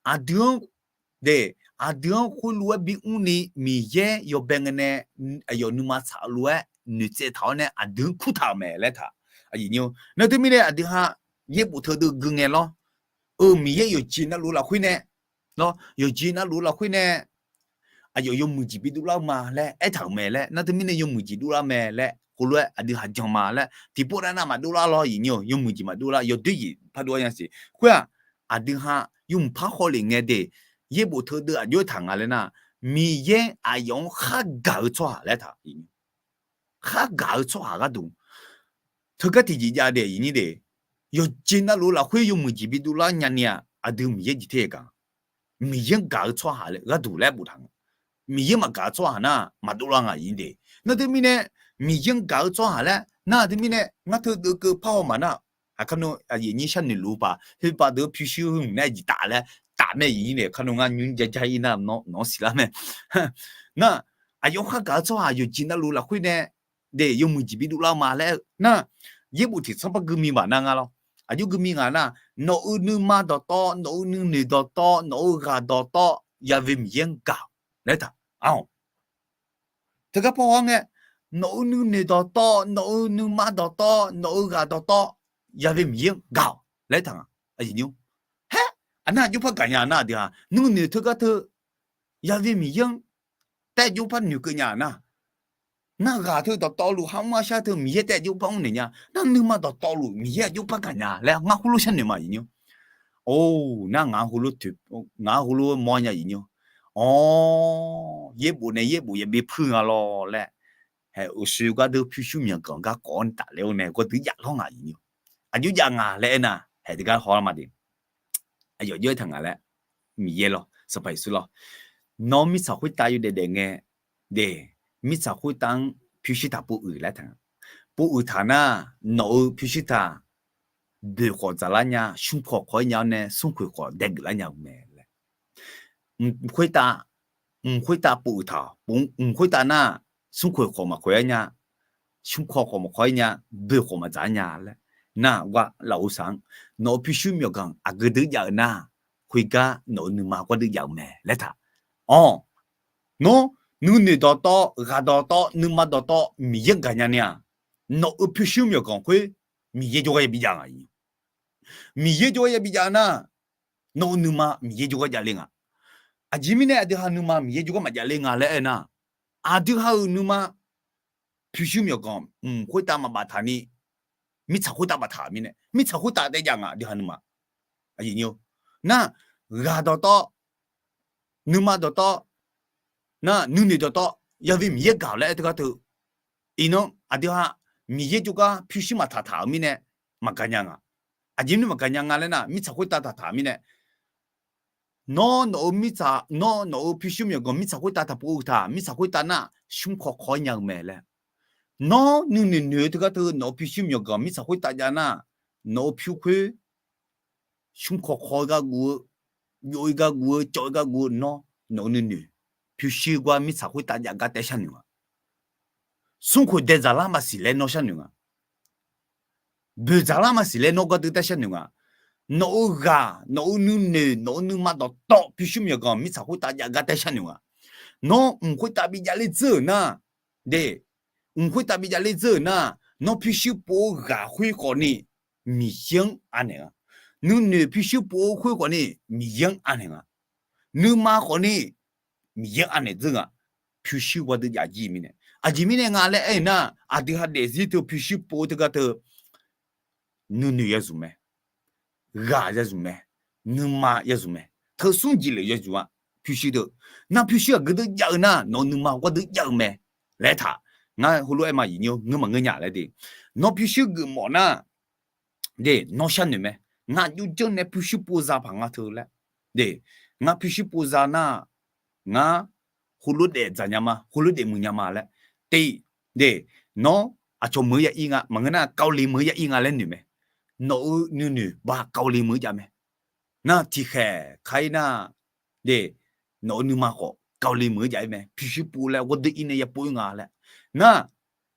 Aqdui-anr de, aqdui-anr khoerlof-aer bimr ni Miqyaer yawbae ngae nae aqyawf nuima tsaq-eu lof-aer noeqtsaev taq-awr nae aqdui-anr kurtaq-euq mae laer taq. Nar teumirnae aqdui ha yaerbof teu deuv gui ngae lawr, eu, Miqyaer yawqjeq navluf lafkhoer nae, lawr, yawqjeq navluf lafkhoer nae aqyawf yawmuiq jeq bidov lar-eu ma laer aertaq-euq mae laer, nar teumirnae yawmuiq jeq dovlar mae laer, khoerlof-aer aqdui ha jan ma laer tiqpov nav nav maqdov lar lawr aqyuif nymr-eu, yawmuiq jeq maqdov lar, yawdoer jeq par dov-ar nya siq. Khoer-aq, aqdui ha yawmuiq par haw lef ngae de, yaerbof teu deuv aqjox-aer taq nga laer nar, Miqyaer aqyawf-anr khar gaq-eu tsawrhaq laer taq, khar gaq-eu tsawrhaq gharduq teugar tiqjeq jav de aqyuif nyir de, yawqjeq navluf lafkhoer yawmuiq jeq bidov lar nyani-aq, aqdui Miqyaer jeq ter-aer gaq, Miqyaer-anr gaq-eu tsawrhaq gharduq laer boftaq nga. Miqyaer maqgaq-eu tsawrhaq nar maqdov lar nga aqyuif nyir de. Nar teumirnae Miqyaer-anr gaq-eu tsawrhaq laer nar teumirnae ngar teu deuvkeuv par haw maqnar, aqkar nawr aqyuif nyir sharnoeq luf-eu paq, khoerpaq deuq pyurshuir hmq nae jeq taf laer taf mae aqyuif nyir de, aqkar nawr ngar nymr jaja-ir nar nawq-anr siqlar mae. Nar, aqyawf-anr khar gaq-eu tsawrhaq yawqjeq navluf lafkhoer nae de, yawmuiq jeq bidov lar-eu ma laer-eu nar, yaerbof tiqtsanr par gui mir baq nar nga lawr. Aqjox gui mir nga nar, nawq-euq nuima dawqtawv, nawq-euq nuinoeq dawqtawv, nawq-euq ghaq dawqtawv, Ya've Miqyaer-anr gaq laer taq. Aq, teugar par haw-ar ngae, nawq-euq nuinoeq dawqtawv, nawq-euq nuima dawqtawv, nawq-euq ghaq dawqtawv, Ya've Miqyaer-anr gaq-awq laer taq nga. Haer, aqnar aqjox par gaq nya nar aqdui ha nuinoeq teugar teu Ya've Miqyaer-anr taef jox par noeqkeuv nya nar, nar ghaq teu dawqtawvluf, ha mr-a shar teu Miqyaer taef jox par mrnaeq nya, nar nuima dawqtawvluf Miqyaer aqjox par gaq nya laer ngar heulof sharnoeq ma aqyuif nymr. Or, nar ngaq-anr heulof toeq, ngaq-anr heulof mawr nya aqyuif nymr. Or, yaerbof nae yaerbof yabi puir nga lawr laer, haeq uqshoe gardeur pyurshuir myawqganq garkawv-anr tafler-awr nae gawrdui jav lawr nga aqyuif nymr. Aqjox jav nga laer aernar haeq teugar haw-ar ma de. Aqyawf jawr-aer taq nga laer, Miqyaer lawr, Sanqpaq Yeqsur lawr, nawr mirtsaq khoertav yawdaef daef ngae de, mirtsaq khoertav-anr pyurshuir taq pov uiq laer taq nga. Pov uiq taq nar, nawq-euq pyurshuir taq boeq khawf dzaqlar nya, smrkhaw khawf-ir nya-awr nae smrkhoeq khawf daegeuf lar nya-eu mae laer. Mq khoertav, mq khoertav pov uiq taq, mq khoertav nar, smrkhoeq khawf maqkhoeq-ar nya, smrkhaw khawf maqkhaw-ir nya, boeq khawf maqdzaq-ar nya laer. Nar-aq gar lafov saq-anr, nawq-euq pyurshuir myawqganq aqgeu deuq jav-eu nar, khoergar nawq-euq nuima gawrdui jav-eu mae laer taq. Awr, nawr nuinoeq dawqtawv, ghaq dawqtawv, nuima dawqtawv Miqyaer-anr gaq nya ni-aq, nawq-euq pyurshuir myawqganq khoer Miqyaer jawrgar yabi jav nga. Miqyaer jawrgar yabi jav nar, nawq-eu nuima Miqyaer jawrgar javle nga. Aqjeq mirnae aqdui ha nuima Miqyaer jawrgar maqjavle nga laer aernar, aqdui ha-euq nuima pyurshuir myawqganq mq khoertav maqbaftaq ni, mirtsaq khoertav baftaq-euq mirnae, mirtsaq khoertav taev jav nga aqdui ha nuima. Nar, ghaq dawqtawv, nuima dawqtawv, nar nuinoeq dawqtawv, yabi Miqyaer gaq-awq laer aer teugar teu, iqnan aqdui ha Miqyaer jawrgar pyurshuir maqtaq taq-euq mirnae maqgaq nya nga. Aqjeq mirnae maqgaq nya nga laer nar, mirtsaq khoertav taq taq-euq mirnae, nawr nawq-eu mirtsaq, nawr nawq-eu pyurshuir myawqganq mirtsaq khoertav taqpov-eu taq, mirtsaq khoertav nar, smr kawv kawv-aer nya-eu mae laer. Nawr nuinoeq noeq-eu teugar teu nawq-eu pyurshuir myawqganq mirtsaq khoertav jav nar, nawq-eu pyur khoer smr kawv kawv-eu gar guv-eu, jov-ir gar guv-eu, cawv-ir gar guv-eu nawr, nawq-eu nuinoeq pyurshuir gar mirtsaq khoertav jav gar taev sharnoeq nga. Smrkhoeq dae dzaqlar maqsiq laer nawr sharnoeq nga. Boeq dzaqlar maqsiq laer nawr gardui taev sharnoeq nga. Nawq-eu ghaq, nawq-eu nuinoeq, nawq-eu nuima dawqtawv pyurshuir myawqganq mirtsaq khoertav jav gar taev sharnoeq nga. Nawr mq khoertav bi javler dzeur-euq nar, de, mq khoertav bi javler dzeur-euq nar, nawr pyurshuir pov-eu ghaq khoer khawfni Miqyaer-anr anaeq nga. Nuinoeq pyurshuir pov-eu khoer khawfni Miqyaer-anr anaeq nga. Nuima khawfni Miqyaer-anr anaeq dzeur nga. Pyurshuir gardui jav jir mirnae, aqjeq mirnae nga laer aer-eu nar, aqdui ha daefzir teu pyurshuir pov-eu teugar teu nuinoeq yazmq mae, ghaq yazmq mae, nuima yazmq mae, teusmr jeq lef yazmq-a. Pyurshuir deuq, nar pyurshuir aqgeu deuv jav-eu nar, nawq-eu nuima gardui jav-eu mae laer taq. Ngar heulof-aer ma, iqnyir ngeur maqngeur nya laer de. Nawr pyurshuir geufmawf nar, de, nawr sharnoeq mae. Ngar jov janr nae pyurshuir pov za paq nga teu laer, de, ngar pyurshuir pov za nar, ngar heulof daef dzaq nya ma, heulof daef muiq nya ma laer, tiq, de, nawr aqcawq meuq-eu ya ir nga, maqngeur nar Kali meuq-eu ya ir nga laer noeq mae. Nawq-eu nuinoeq ba Kali meuq-eu jav mae. Nar tiqkhaeq ka ir nar, de, nawq-eu nuima khawf Kali meuq-eu jav ir mae. Pyurshuir pov laer gardui ir nae ya pov ir nga laer. Nar,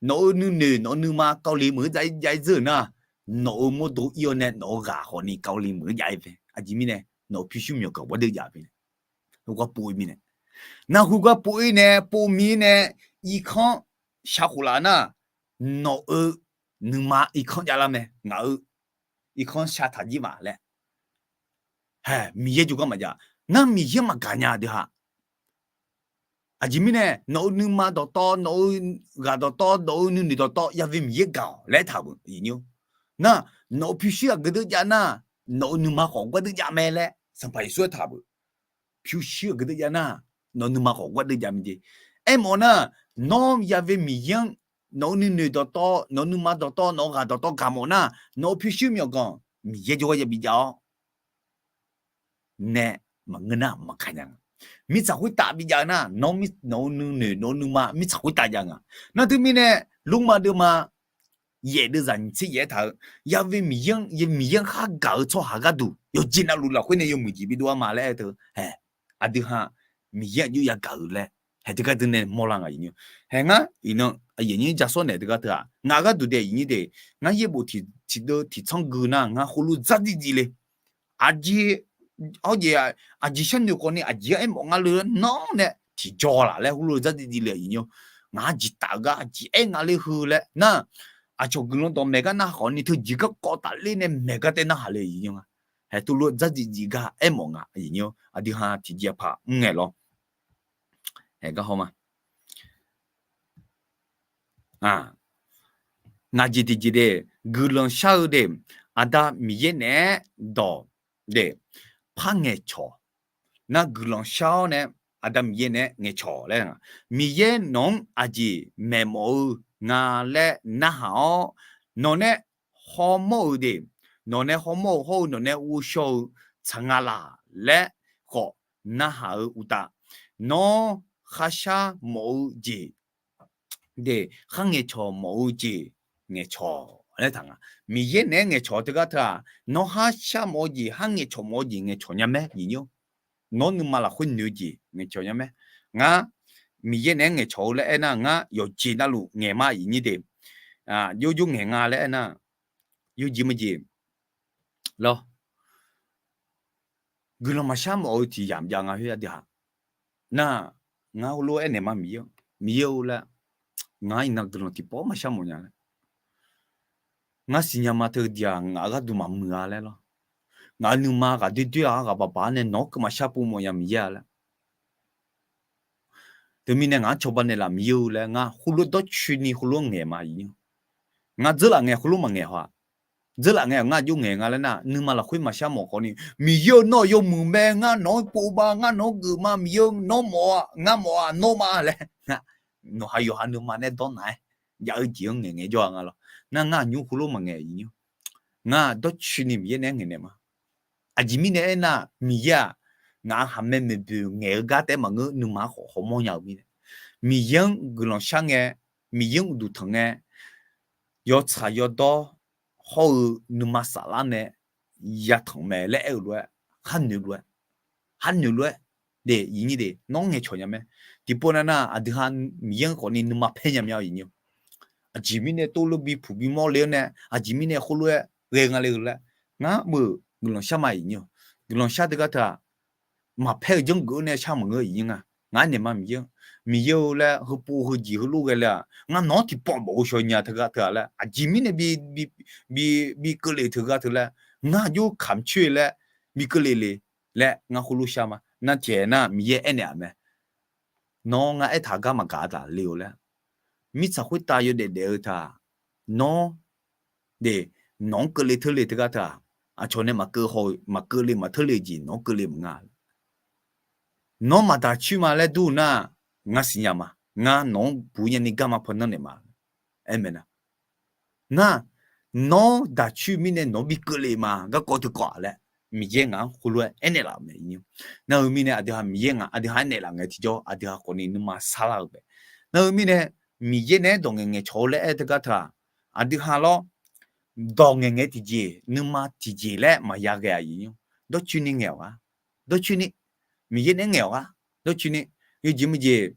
nawq-eu nuinoeq nawq-eu nuima Kali meuq-eu jav ir dzeur-euq nar, nawq-eu mawrdo ir-awr nae nawq-eu ghaq khawfni Kali meuq-eu jav ir mae. Aqjeq mirnae nawq-eu pyurshuir myawqganq gardui jav mae. Heugar pov ir mirnae, nar heugar pov ir nae pov mir nae irkanr shaq khof laf nar, nawq-eu nuima irkanr javlar mae. Ngaq-eu irkanr sha taq jir ma laer. Hae, Miqyaer jawrgar maqjav nar, Miqyaer maqgaq nya deuq ha. Aqjeq mirnae nawq-eu nuima dawqtawv, nawq-eu ghaq dawqtawv, nawq-eu nuinoeq dawqtawv yabi Miqyaer gaq-awq laer aertaq-euq. Nar, nawq-eu pyurshuir aqgeu deuv jav nar, nawq-eu nuima khawf gardui jav mae laer Sanqpaq Yeqsur aertaq-euq. Pyurshuir aqgeu deuv jav nar, nawq-eu nuima khawf gardui jav mae jeq. Aermawf nar, nawr yabi Miqyaer-anr nawq-eu nuinoeq dawqtawv, nawq-eu nuima dawqtawv, nawq-eu ghaq dawqtawv gaq mawf nar, nawq-eu pyurshuir myawqganq Miqyaer jawrgar yabi jav-awr nae maqngeur nar maqkaq nya nga. Mirtsaq khoertav bi jav-eu nar, nawr, nawq-eu nuinoeq nawq-eu nuima mirtsaq khoertav jav nga. Nar teumirnae, Lormav deuvma yaef deuvzaq nyiq tser yaef aertaq-eu, yabi Miqyaer-anr, Miqyaer-anr khar gaq-eu tsawrhaq gharduq yawqjeq navluf lafkhoer nae yawmuiq jeq bidov-ar ma laer aer teu. Hae, aqdui ha Miqyaer aqjox yagaq-euq laer hae teugar deuv nae mawrlar nga. Hae ngar iqnan aqyuif aqnyir ja sawr naeq teugar teu-aq, ngaq gharduq dae iqnyir de, ngar yaerbof tiqdeuv tiqtsanr gui nar ngar heulof dzardziv dziv le. Aqjeq, hawjeq, aqjeq sharnoeq khawfni aqjeq-anr aermawf nga le-awr nawr nae tiqjaw laf laer heulof dzardziv dziv le iqnyir. Ngaq-anr jeq taf-eu gar aqjeq aer nga le heu laer nar, aqcawq guiqlanq dawq maeq gar narhaq khawfni teujeq garkawv tafler nae maeq gar taev narhaq le iqnyir nga. Hae teulof dzardziv dziv gar aermawf nga iqnyir. Aqdui ha tiqjeq paq mr ngae lawr. Hae gar haw ma. Ngaq jeq tiqjeq de, guiqlanq shar-eu de, Aqda Miqyaer naeq-aer dawq de, par ngaeqcawq. Nar guiqlanq shar-awr nae, Aqda Miqyaer naeq-aer ngaeqcawq laer, Miqyaer nawq-anr aqjeq maeqmawf-eu nga laer narhaq-awr, nawq nae hawmawr-eu de, nawq nae hawmawr-eu hawr-eu nawq nae ghovshaw-eu tsaq nga laq laer khawf narhaq-eu uqtaf, nawr kharshar mawf-eu jeq de, khar ngaeqcawq mawf-eu jeq ngaeqcawq laer taq nga. Miqyaer naeq-aer ngaeqcawq teugar teu-aq, nawr kharshar mawf-eu jeq, khar ngaeqcawq mawf-eu jeq ngaeqcawq nya mae iqnyir. Nawr nuima lafkhoer noeq-eu jeq ngaeqcawq nya mae. Ngar Miqyaer naeq-aer ngaeqcawq-eu laer aernar, ngar yawqjeq navluf ngaeq ma iqnyir de. Jov jov ngaeq nga laer aernar, yawjeq maqjeq lawr. Guiqlanq maqshar mawf-eu tiq yamq jav nga khoer aqdui-aq. Nar, ngar heulof-aer aernaeq ma Miqyaer-or, Miqyaer-or laer, ngar iqnan guiqlanq tiqpawf maqshar mawf nya laer. Ngar siqnya ma teu diq-aq, ngaq-euq gharduq maqmuiq-a laer lawr. Ngaq-euq nuima ghaq doer doer-aq, ghaq baq baq-awr nae nawq-anr keuv maqshar pov mawf nya Miqyaer-a laer. Teumirnae ngaq-anr cawba naeqlaf Miqyaer-eu laer ngar khoerlof dawrcoeni khoerlof ngaeq ma iqnyir. Ngar dzeurlaf ngae khoerlof maqngaeq haw-aq. Dzeurlaf ngae-awq ngar aqjox ngaeq nga laer nar, nuima lafkhoer maqshar mawf khawfni, Miqyaer-eu nawr-aq yawmuiq mae, ngar nawq-anr pov ma, ngar nawq-anr geuf ma, Miqyaer-eu nawr mawf-aq, ngar mawf-aq, nawr ma laer, nawq ha yawqha nuima nae dawrnaq-aer jav-eu jeq-anr ngaeqngaeq jawr-a nga lawr. Nar ngar aqnymr khoerlof maqngaeq iqnyir. Ngar dawrcoeni Miqyaer nae-aer ngaeqnaeq ma. Aqjeq mirnae aernar, Miqyaer-aq, ngaq-euq khaqmae maeqboeq ngaeq-eu gar taef-aer maqngeur, nuima-anr khawf hawmawr nya-eu mirnae, Miqyaer-anr guiqlanq shar ngae, Miqyaer-anr uqduq tanq ngae, yawtsaq yawdawr hawr-eu nuima saflar nae yatanq mae laer aer-eu lof-aer, khar noeq lof-aer, khar noeq lof-aer, de iqnyir de nawr ngaeqcawq nya mae. Tiqpov nav nar aqdui ha Miqyaer-anr khawfni nuima paer nya mya iqnyir. Aqjeq mirnae tov lof bipuq bimawr le-awr nae, aqjeq mirnae khoerlof-aer ghae nga le-eu laer, ngar meuq guiqlanq shar ma iqnyir. Guiqlanq shar teugar teu-aq, maqpaer-eu janrgeuf-awr nae shar maqngeur iqnyir nga. Ngar naeq ma Miqyaer-anr, Miqyaer-eu laer heupov heujeq heulof ghae le-aq, ngar nawq-anr tiqpawf bawf-eu shawq nya teugar teu-aq laer, aqjeq mirnae bi, bi, bi, bi keuvle teugar teu laer, ngar aqjox kamq coer laer, bi keuvle le laer ngar khoerlof shar ma. Nar tiqaer nar Miqyaer aernaeq-aq mae. Nawr ngar aertaq gar maqgaq-a taq le-eu laer, mirtsaq khoertav yawdaef daef-eu taq, nawr de, nawq-anr keuvle teurle teugar teu-aq, aqcawq nae maqkeuv haw-eu, maqkeuvle maqteurle jeq nawq-anr keuvle maqnga. Nawr maqdaq coer ma laer dur nar, ngar siqnya ma. Ngar nawq-anr buq nyani garma paw nanrnaeq ma. Aer mae nar, nar, nawr daq coer mirnae nawq-anr bi keuvle ma, garkawv teu kawv-aq laer, Miqyaer ngaq-anr khoerlof-aer aernaeq laf-euq mae iqnyir. Nar-eu mirnae aqdui ha Miqyaer ngaq aqdui ha aernaeq laf ngae tiqjawr aqdui ha khawfni nuima sarlar-eu mae. Nar-eu mirnae, Miqyaer nae-aer dawq ngaeqngaeq cawq-eu laer aer teugar teu-aq, aqdui ha lawr, dawq ngaeqngae tiqjeq nuima tiqjeq laer maqya ghae-aq iqnyir. Dawrcoeni ngaeq-awq gar, dawrcoeni, Miqyaer nae-aer ngaeq-awq gar, dawrcoeni, yawjeq meujeq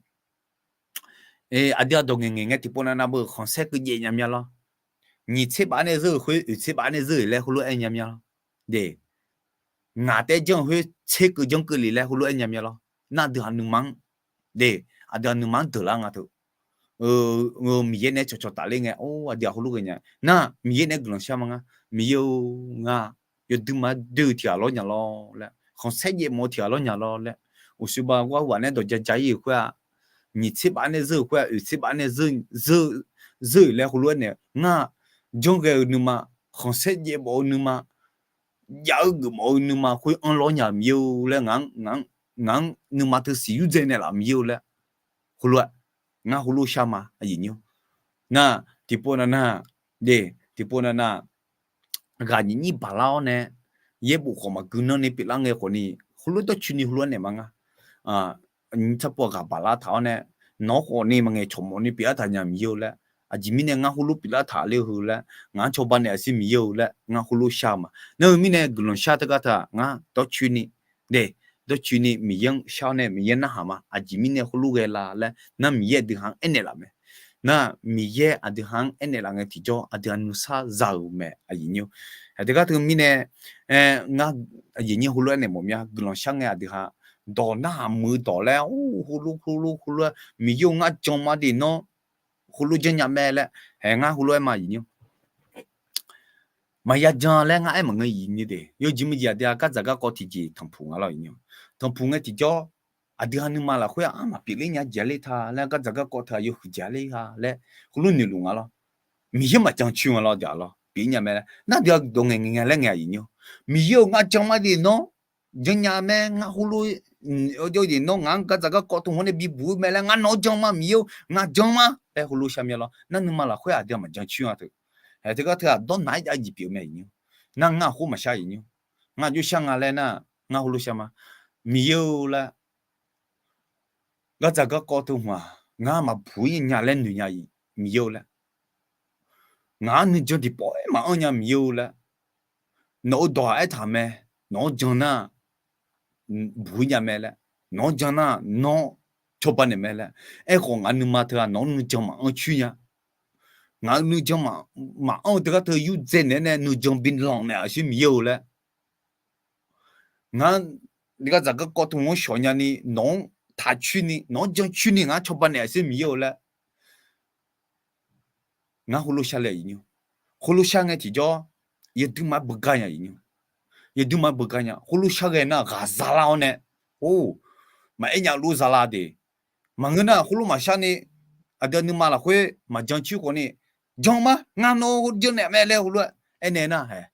aqdui-aq dawq ngaeqngaeq ngae tiqpov navnav beu khanqsaer keuv jaev nya mya lawr. Nyiq tser baf nae zeur-euq khoer oeq tser baf nae zeur-euq laer heulof-aer nya mya lawr. De, ngaq taef-aer janr-eu khoer tser keuv janr keuv le laer heulof-aer nya mya lawr. Nar aqdui ha nuima-anr, de, aqdui ha nuima-anr deuq lar nga teu. Miqyaer nae-aer cawqcawq tafler ngae, or, aqdui ha heulof ghae nya. Nar, Miqyaer nae-aer guiqlanq shar ma ngar, Miqyaer-or, ngar yawdui ma-aer doe-eu tiq ghaq lawr nya lawr laer, khanqsaer jaev mawf-eu tiq ghaq lawr nya lawr laer, uqshoe ba gharduq nae dawq ja ja-ir-euq khoer-aq, nyiq tser baf nae zeur-euq khoer-aq, oeq tser baf nae zeur-euq laer heulof-aer naeq ngar, janr ghae-eu nuima, khanqsaer jaev mawf-eu nuima, jav-eu geufmawf-eu nuima khoer anr lawr nya Miqyaer-or laer, ngaq-anr nuima teu siq yurdzae naeqlaf Miqyaer-or laer, heulof-aer, ngar heulof shar ma aqyuif nyir. Nar, tiqpov nav nar, de, tiqpov nav nar, ghaq nyiq nyir baqlar-awr nae, yaerbof khawf maqgui nanr ni pyeuflar ngae khawfni, heulof dawrcoeni heulof-aer naeq ma ngar. Nymr tsarpov ghaq baqlar taq-awr nae, nawq-anr khawfni maqngaeq cawq mawf ni pyeuflar taq nya Miqyaer-or laer, aqjeq mirnae ngar heulof pyeuflar taq ler-eu heu laer, ngaq-anr cawba naeq-aq sir Miqyaer-or laer ngar heulof shar ma. Nar-eu mirnae guiqlanq shar teugar teu-aq ngar dawrcoeni, de, dawrcoeni Miqyaer-anr shar-awr nae Miqyaer narhaq ma, aqjeq mirnae heulof ghae la laer nar Miqyaer aqdui ha-anr aernaeq laf mae. Nar Miqyaer aqdui ha-anr aernaeq laf ngae tiqjawr aqdui ha nuisar za-euq mae aqyuif nyir. Aqdui gar teu mirnae, ngar aqyuif nyir heulof-aer naeq mawf mya guiqlanq shar ngae aqdui ha dawq narhaq muiq-eu dawq laer, or, heulof heulof heulof-aer Miqyaer-or ngar jan ma de nawr heulof janrnya mae laer, haeq ngar heulof-aer ma aqyuif nyir. Maqya jan laer ngar aer maqngeur iqnyir de. Yawjeq meuqjeq aqdui ha gardzaq garkawv tiqjeq tanqpuq nga lawr iqnyir. Tanqpuq ngae tiqjawr, aqdui ha nuima lafkhoer-aq maqpyeuf ler nya jeq-a ler ta laer, gardzaq garkawv teu-aq yawhuiq jeq-a ler ha laer heulof noeqluf nga lawr. Miqyaer maqjan coer nga lawr, daq lawr pyeuf nya mae laer nar, aqdui ha dawq ngaeq ngaeq nga laer ngaeq aqyuif nyir. Miqyaer-or ngar jan ma de nawr janrnya mae, ngar heulof, nawr ngaq-anr gardzaq garkawv teu hmq-anr nae bibuq-ir mae laer, ngar nawq-anr jan ma Miqyaer-or ngar jan ma laer heulof shar mya lawr. Nar nuima lafkhoer aqdui ha maqjan coer nga teu. Haeq teugar teu-aq dawrnaq-aer jav jeq pyeuf-eu mae iqnyir. Nar ngar khoer maqshar iqnyir. Ngar aqjox shar nga laer nar, ngar heulof shar ma. Miqyaer-or laer, gardzaq garkawv teu hmq-aq ngar maqbuq-ir nya laer noeq nya-iq Miqyaer-or laer, ngaq-anr nuijan tiqpawf-aer maqanr nya Miqyaer-or laer, nawq-euq dawq-aq aertaq mae, nawq-anr jan nar buq-ir nya mae laer, nawq-anr jan nar nawr cawba naeq mae laer, aerkhawf ngaq nuima teu-aq nawq-anr nuijan maqanr coer nya. Ngaq-euq nuijan maqanr-eu teugar teu yurdzae naeq-aer nae nuijan bilanq naeq-aq sir Miqyaer-or laer, ngar gardzaq garkawv teu hmq-anr shawq nyani nawq-anr taq coer ni nawq-anr jan coer ni ngaq-anr cawba naeq-aq sir Miqyaer-or laer, ngar heulof shar le iqnyir. khoerlof shar ngae tiqjawr, yawduima beugar nya iqnymr. Yawduima beugar nya khoerlof shar ghae nar ghaq zalar-awr nae, or, maqaer nya luf zalar de. Maqngeur nar khoerlof maqshar ni, aqdui nuima lafkhoer maqjan cir khawf ni, jan ma, ngar nawr janrnaeq mae laer heulof-aer aernaeq nar-ae,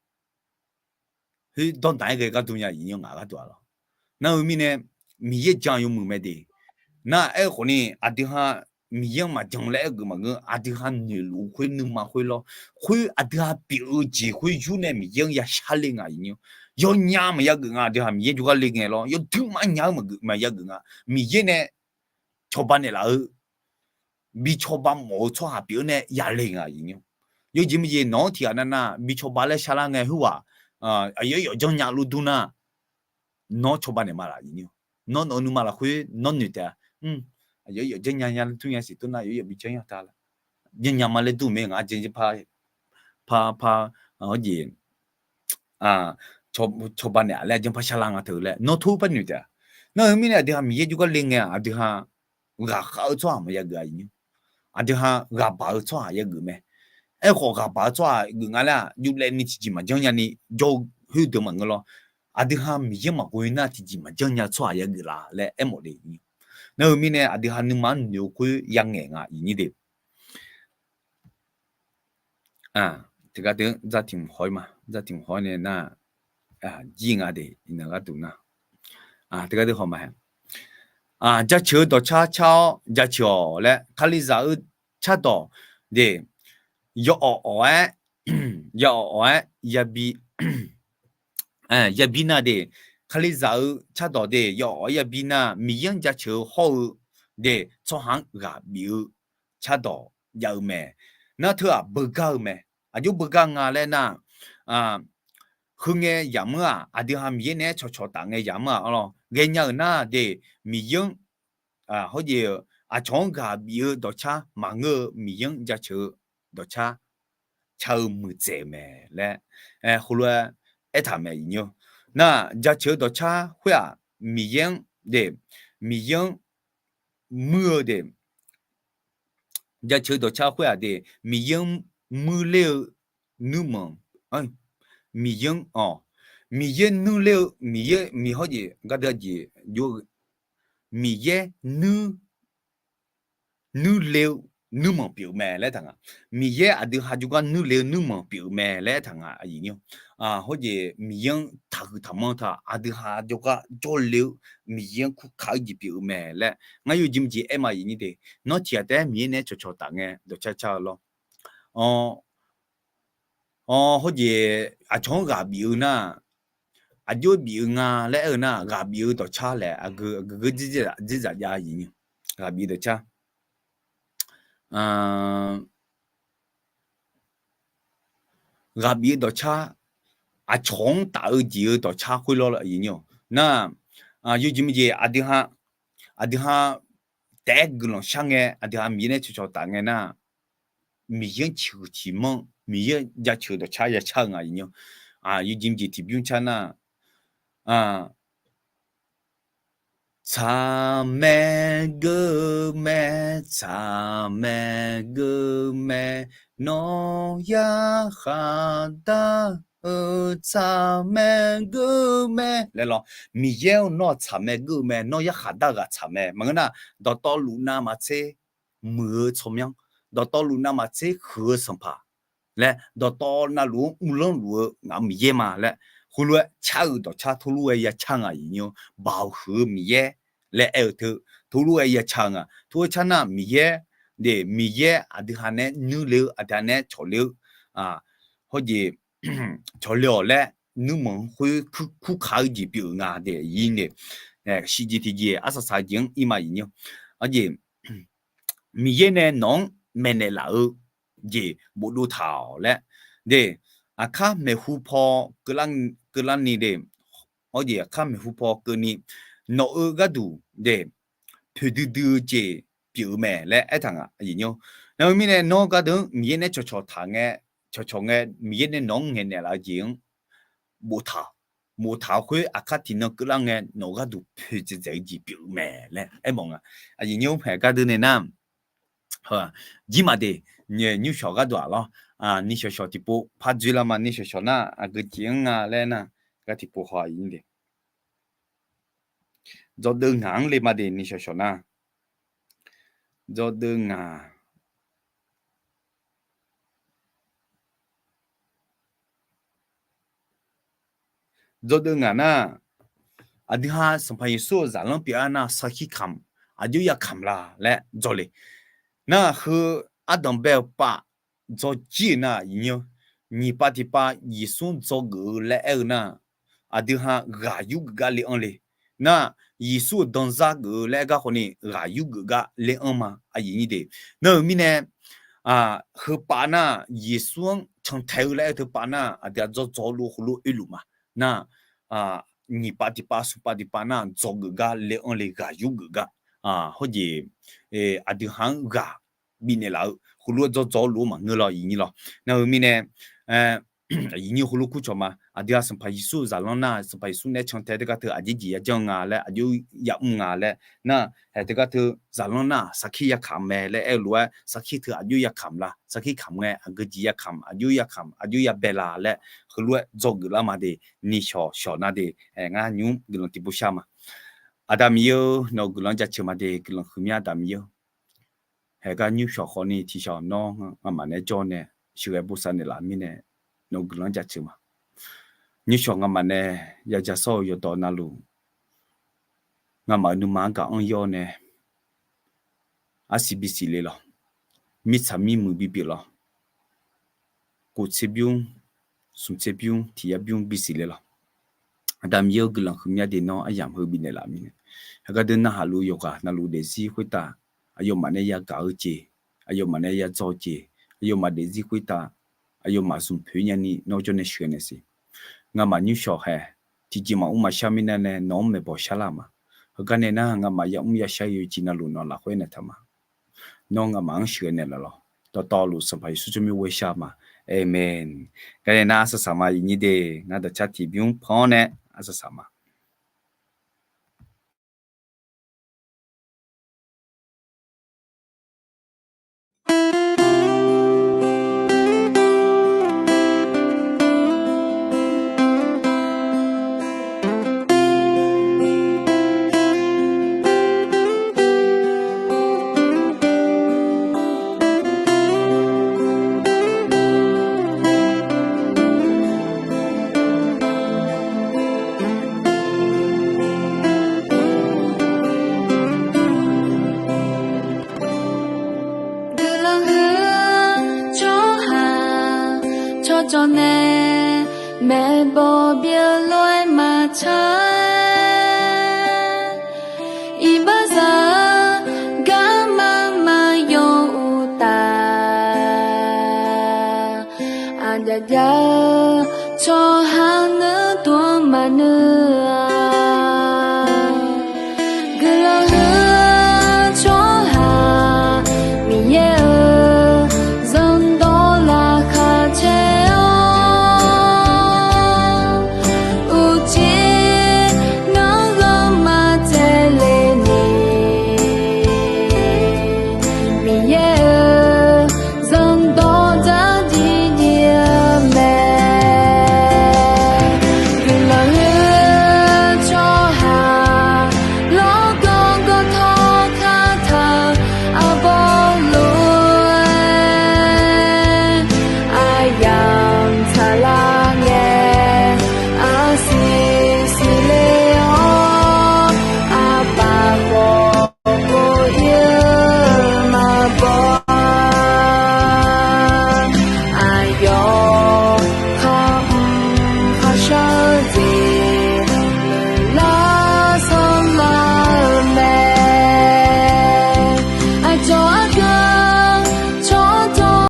khoer dawrdaq-aer ghae gharduq nya iqnymr ngaq gharduq-a lawr. Nar-eu mirnae, Miqyaer jan yawmuiq mae de. Nar-aer khawf ni, aqdui ha Miqyaer-anr maqjan laer aergeuf maqngeur, aqdui ha noeqluf khoer nuima khoer lawr. Khoer aqdui ha pyeuf-eu jeq khoer yur nae Miqyaer-anr ya sharle nga iqnymr. Yawnya maqya geuf nga, aqdui ha Miqyaer jawrgar le ngae lawr, yawduima nya-eu maqgeuf maqya geuf nga. Miqyaer nae cawba naeqlaf-eu, bi cawba mawf-eu tsawrhaq pyeuf-eu nae yale nga iqnymr. Yawjeq maqjeq nawq-anr tiqghaq navnav bi cawba laer sharlar ngae khoerghaq, aqyawf yawf janrnya luf dur nar, nawr cawba naeq ma laf iqnymr. Nawr nawq-eu nuima lafkhoer nawr noeq taef-a. Aqyawf yawf janrnya nya dur nya siq dur nar yawf yawf bi janrnya ta la. Janrnya ma laer dur mae ngaq janr janr par par par, hawjeq, cawba naeq-a laer janr par sharlar nga teu laer nawr tov par noeq taef-a. Nar-eu mirnae aqdui ha Miqyaer jawrgar le ngae-aq, aqdui ha ghaqkhav-eu tsawrhaq maqya geuf-a iqnymr. Aqdui ha ghaqbaq-eu tsawrhaq ya geuf mae. Aerkhawf ghaqbaq-eu tsawrhaq geuf nga laer-aq, yuflaev ni tiqjeq maqjanr nyani jawr-eu khoerdeuq maqngeur lawr. Aqdui ha Miqyaer maqghoe nar tiqjeq maqjanr nya tsawrhaq ya geuf la laer aermawf le iqnymr. Nar-eu mirnae aqdui ha nuima-anr noeq-eu khoer ya ngaeq nga iqnymr de. Tiqgar deuq-anr zar tiq mq haw-ir ma, zar tiq mq haw-ir nae nar, jir nga de iqnan gharduq nar. Tiqgar deuq haw ma-ae, jaceuq-eu dawqcar car-awr jaceuq-awq laer Kalizaq-eu cardawq de, yawawf awf-aer, yawawf awf-aer yabi, yabi nar de, Kalizaq-eu cardawq de yawawf-aer yabi nar Miqyaer-anr jaceuq-eu hawr-eu de, tsawrhaq-anr ghaq bif-eu cardawq jav-eu mae. Nar teu-aq beugar-eu mae. Aqjox beugar nga laer nar, heu ngae yamq-anr-aq, aqdui ha Miqyaer nae-aer cawqcawq taf ngae yamq-anr-aq lawr, ghaenya-euq nar de, Miqyaer-anr, hawjeq-eu, aqcawq-anr ghaq bif-eu dawqcar maqngeur-eu Miqyaer-anr jaceuq-eu dawqcar car-eu muiqdzaeq-eu mae laer, heulof-aer aertaq mae iqnymr. Nar jaceuq-eu dawqcar khoer-aq, Miqyaer-anr de, Miqyaer-anr muir-eu de, jaceuq-eu dawqcar khoer-aq de, Miqyaer-anr muirler-eu nuirmanq, Miqyaer-anr, Miqyaer nuirler-eu, Miqyaer miq hawjeq gardeuv jeq jov-eu, Miqyaer nuir nuirle-eu nuirmanq pyeuf-eu mae laer taq nga. Miqyaer aqdui ha jawrgar nuirle-eu nuirmanq pyeuf-eu mae laer taq nga aqyuif nymr. Hawjeq Miqyaer-anr taqhuiq taqmanr taq aqdui ha jawrgar jawrle-eu Miqyaer-anr kurkaq-eu jeq pyeuf-eu mae laer ngar yawjeq maqjeq aer ma aqyuif nymr de. Nawr tiqghaq taef-aer Miqyaer nae-aer cawqcawq taf ngae dawqcar car-eu lawr. Hawjeq aqcawq-anr ghaq bif-eu nar, aqjox bif-eu nga laer aer-eu nar, ghaq bif-eu dawqcar laer aqgeu aqgeu geur dzerdzaq jav aqyuif nymr. Ghaq bif-eu dawqcar, ghaq bif-eu dawqcar, aqcawq-anr taf-eu jeq-eu dawqcar khoer lawr aqyuif nymr. Nar, yawjeq maqjeq aqdui ha, aqdui ha taef-aer guiqlanq shar ngae, aqdui ha Miqyaer nae cawqcawq taf ngae nar, Miqyaer-anr ciqhuiq ciqmanr, Miqyaer jaceuq dawqcar ya car-eu nga aqyuif nymr. Yawjeq maqjeq tiqbymr car nar, tsaq mae geur mae, tsaq mae geur mae, nawr yarkhaq dar-eu tsaq mae geur mae laer lawr. Miqyaer-or nawr tsaq mae geur-eu mae, nawr yarkhaq dar-eu ghaq tsaq mae. Maqngeur nar, dawqtawvluf navmaqtser muiq-eu tsawrmyanr, dawqtawvluf navmaqtser huiq-eu sanqpaq laer, dawqtawv navluf-anr uvlanr luf-eu ngaq-euq Miqyaer ma laer, heulof-aer car-eu dawqcar teulof-aer ya car nga aqyuif nymr. Baoq huiq-eu Miqyaer laer aer-eu teu, teulof-aer ya car nga. Teulof-aer car nar Miqyaer, de Miqyaer aqdui ha nae-aer nuirle-eu, aqdui ha nae-aer cawqle-eu, hawjeq cawqle-awq laer nuirmanq khoer kurkaq-eu jeq pyeuf-euq nga de aqyuif nymr. Shiqjeq tiqjeq arsaq saq-eu jeq-anr ir ma aqyuif nymr. Aqjeq Miqyaer nae nawq-anr maeqnaeq laf-eu jeq bofdov taq-awq laer, de, aqkar maeqhu paw keuvlar ni de, hawjeq aqkar maeqhu paw keuvni, nawq-eu gharduq de, poeqdui dui-eu jeq pyeuf-eu mae laer aertaq nga aqyuif nymr. Nar-eu mirnae nawr gardeuv-anr Miqyaer nae-aer cawqcawq taq ngae, cawqcawq ngae Miqyaer nae nawq-anr ngaeqnaeq laf-eu jeq-anr boftaq, boftaq-eu khoer aqkar tiqnan keuvlar ngae nawq-eu gharduq poeqdzaeq dzaeq-eu jeq pyeuf-eu mae laer aermawf nga. Aqyuif nymr paeq gardeuv nae nar, jir maqde, nymrshawq gharduq-aq lawr. ni shawq shawq tiqpov par dzoerlar ma. Ni shawq shawq nar aqgeu jeq-anr nga laer nar, gar tiqpov haw-a. Dzawdeuv ngaq-anr le ma de, ni shawq shawq nar. Dzawdeuv ngaq Dzawdeuv ngaq nar, aqdui ha Sanqpaq Yeqsur-euq zaqlanr pyeuf-a nar sarkir kamq, aqjox ya kamq la laer dzawle. Nar heu ardanq bae-eu pav dzawjir-euq nar, nyiq pav tiqpav Yeqsur-anr dzawgeuf-eu laer aer-eu nar, aqdui ha ghaq yurgeuf gar le anr le. Nar, Yeqsur-euq danzar geuf-eu laer aer gar khawf ni ghaq yurgeuf gar le anr ma, aqyuif nyir de. Nar-euq mirnae, heu pav nar, Yeqsur-anr cantae-eu laer aer-eu teu pav nar, aqdui ha dzawdzaw lof heulof oeluf ma. Nar, nyiq pav tiqpav smq pav tiqpav nar dzawgeuf gar le anr le, ghaq yurgeuf gar, hawjeq, aqdui ha-anr ghaq bifnaeq laf-eu heulof-aer dzawdzaw lof-aer maqngeur lawr, aqyuif nyir lawr. Nar-euq mirnae, aqyuif nyir heulof kur cawq ma. Aqdui ha Sanqpaq Yeqsur-euq zaqlanr nar, Sanqpaq Yeqsur nae aer can tae teugar teu aqjeq jeq ya janr nga laer, aqjox ya mr nga laer nar, hae teugar teu zaqlanr nar sarkir ya kamq mae laer aer-eu lof-aer, sarkir teu aqjox ya kamq la, sarkir kamq ngae aqgeu jeq ya kamq, aqjox ya kamq, aqjox ya bae la laer heulof-aer dzawgeuf lar ma de. Ni shawq shawq nar de, ngar nymr guiqlanq tiqpov shar ma. Aqda Miqyaer-eu, nawq-euq guiqlanq jaceuq ma de. Guiqlanq huiqmya Aqda Miqyaer-eu, haegar nymr shawq khawf ni tiqshawq nawr ngamaf nae jawr nae sheuqghae bosav naeqlaf mirnae, nawq-euq guiqlanq jaceuq ma. Nymr shawq ngamaf nae ya ja sawr-eu yawqdawq navluf, ngamaf-euq nuima-anr gaq-anr yawr nae arsiq bisiq le lawq. Mirtsaq mirmuiq bipyeuf lawq. Kof tser bymr, smq tser bymr, tiq yar bymr bisiq le lawq. Aqda Miqyaer-eu, guiqlanq huiqmya de. Nawr aryamq heu bifnaeq laf mirnae, heugar deuq narhaq luf yawqghaq navluf daefzir khoertav aqyawfmaf nae yagaq-eu jeq, aqyawfmaf nae yadzaw jeq, aqyawfmaf daefzir khoertav aqyawfmaf zmq poeq nyani nawr jawr nae sheuqghae naeq siq. Ngamaf nymr shawq hae tiqjeq maqmr maqshar mirnae nae nawq-anr maeqbawq sharlar ma. Heugar nae nar ngamaf yamr yashar-eu yawqjeq navluf nawq lafkhoer naeq taq ma. Nawr ngamaf-anr sheuqghae naeqlaf lawq. Dawqtawvluf Sanqpaq Yeqsur tsawrmyanr ghoe shar ma. Aqmeq. Gar nae nar arsaq saq ma, aqyuif nyir de. Ngar dawqcar tiq bymr panr-awr nae arsaq saq ma. Guiqlanq huiq-eu tsawrhaq tsawrcawv nae maeqbawq byeuf lof-aer maqtsaq-aer, iqbax zaq-eu garma maqyaw uqtaf, aqjaf jav-eu tsawrhaq nuir dov-anr maqnuir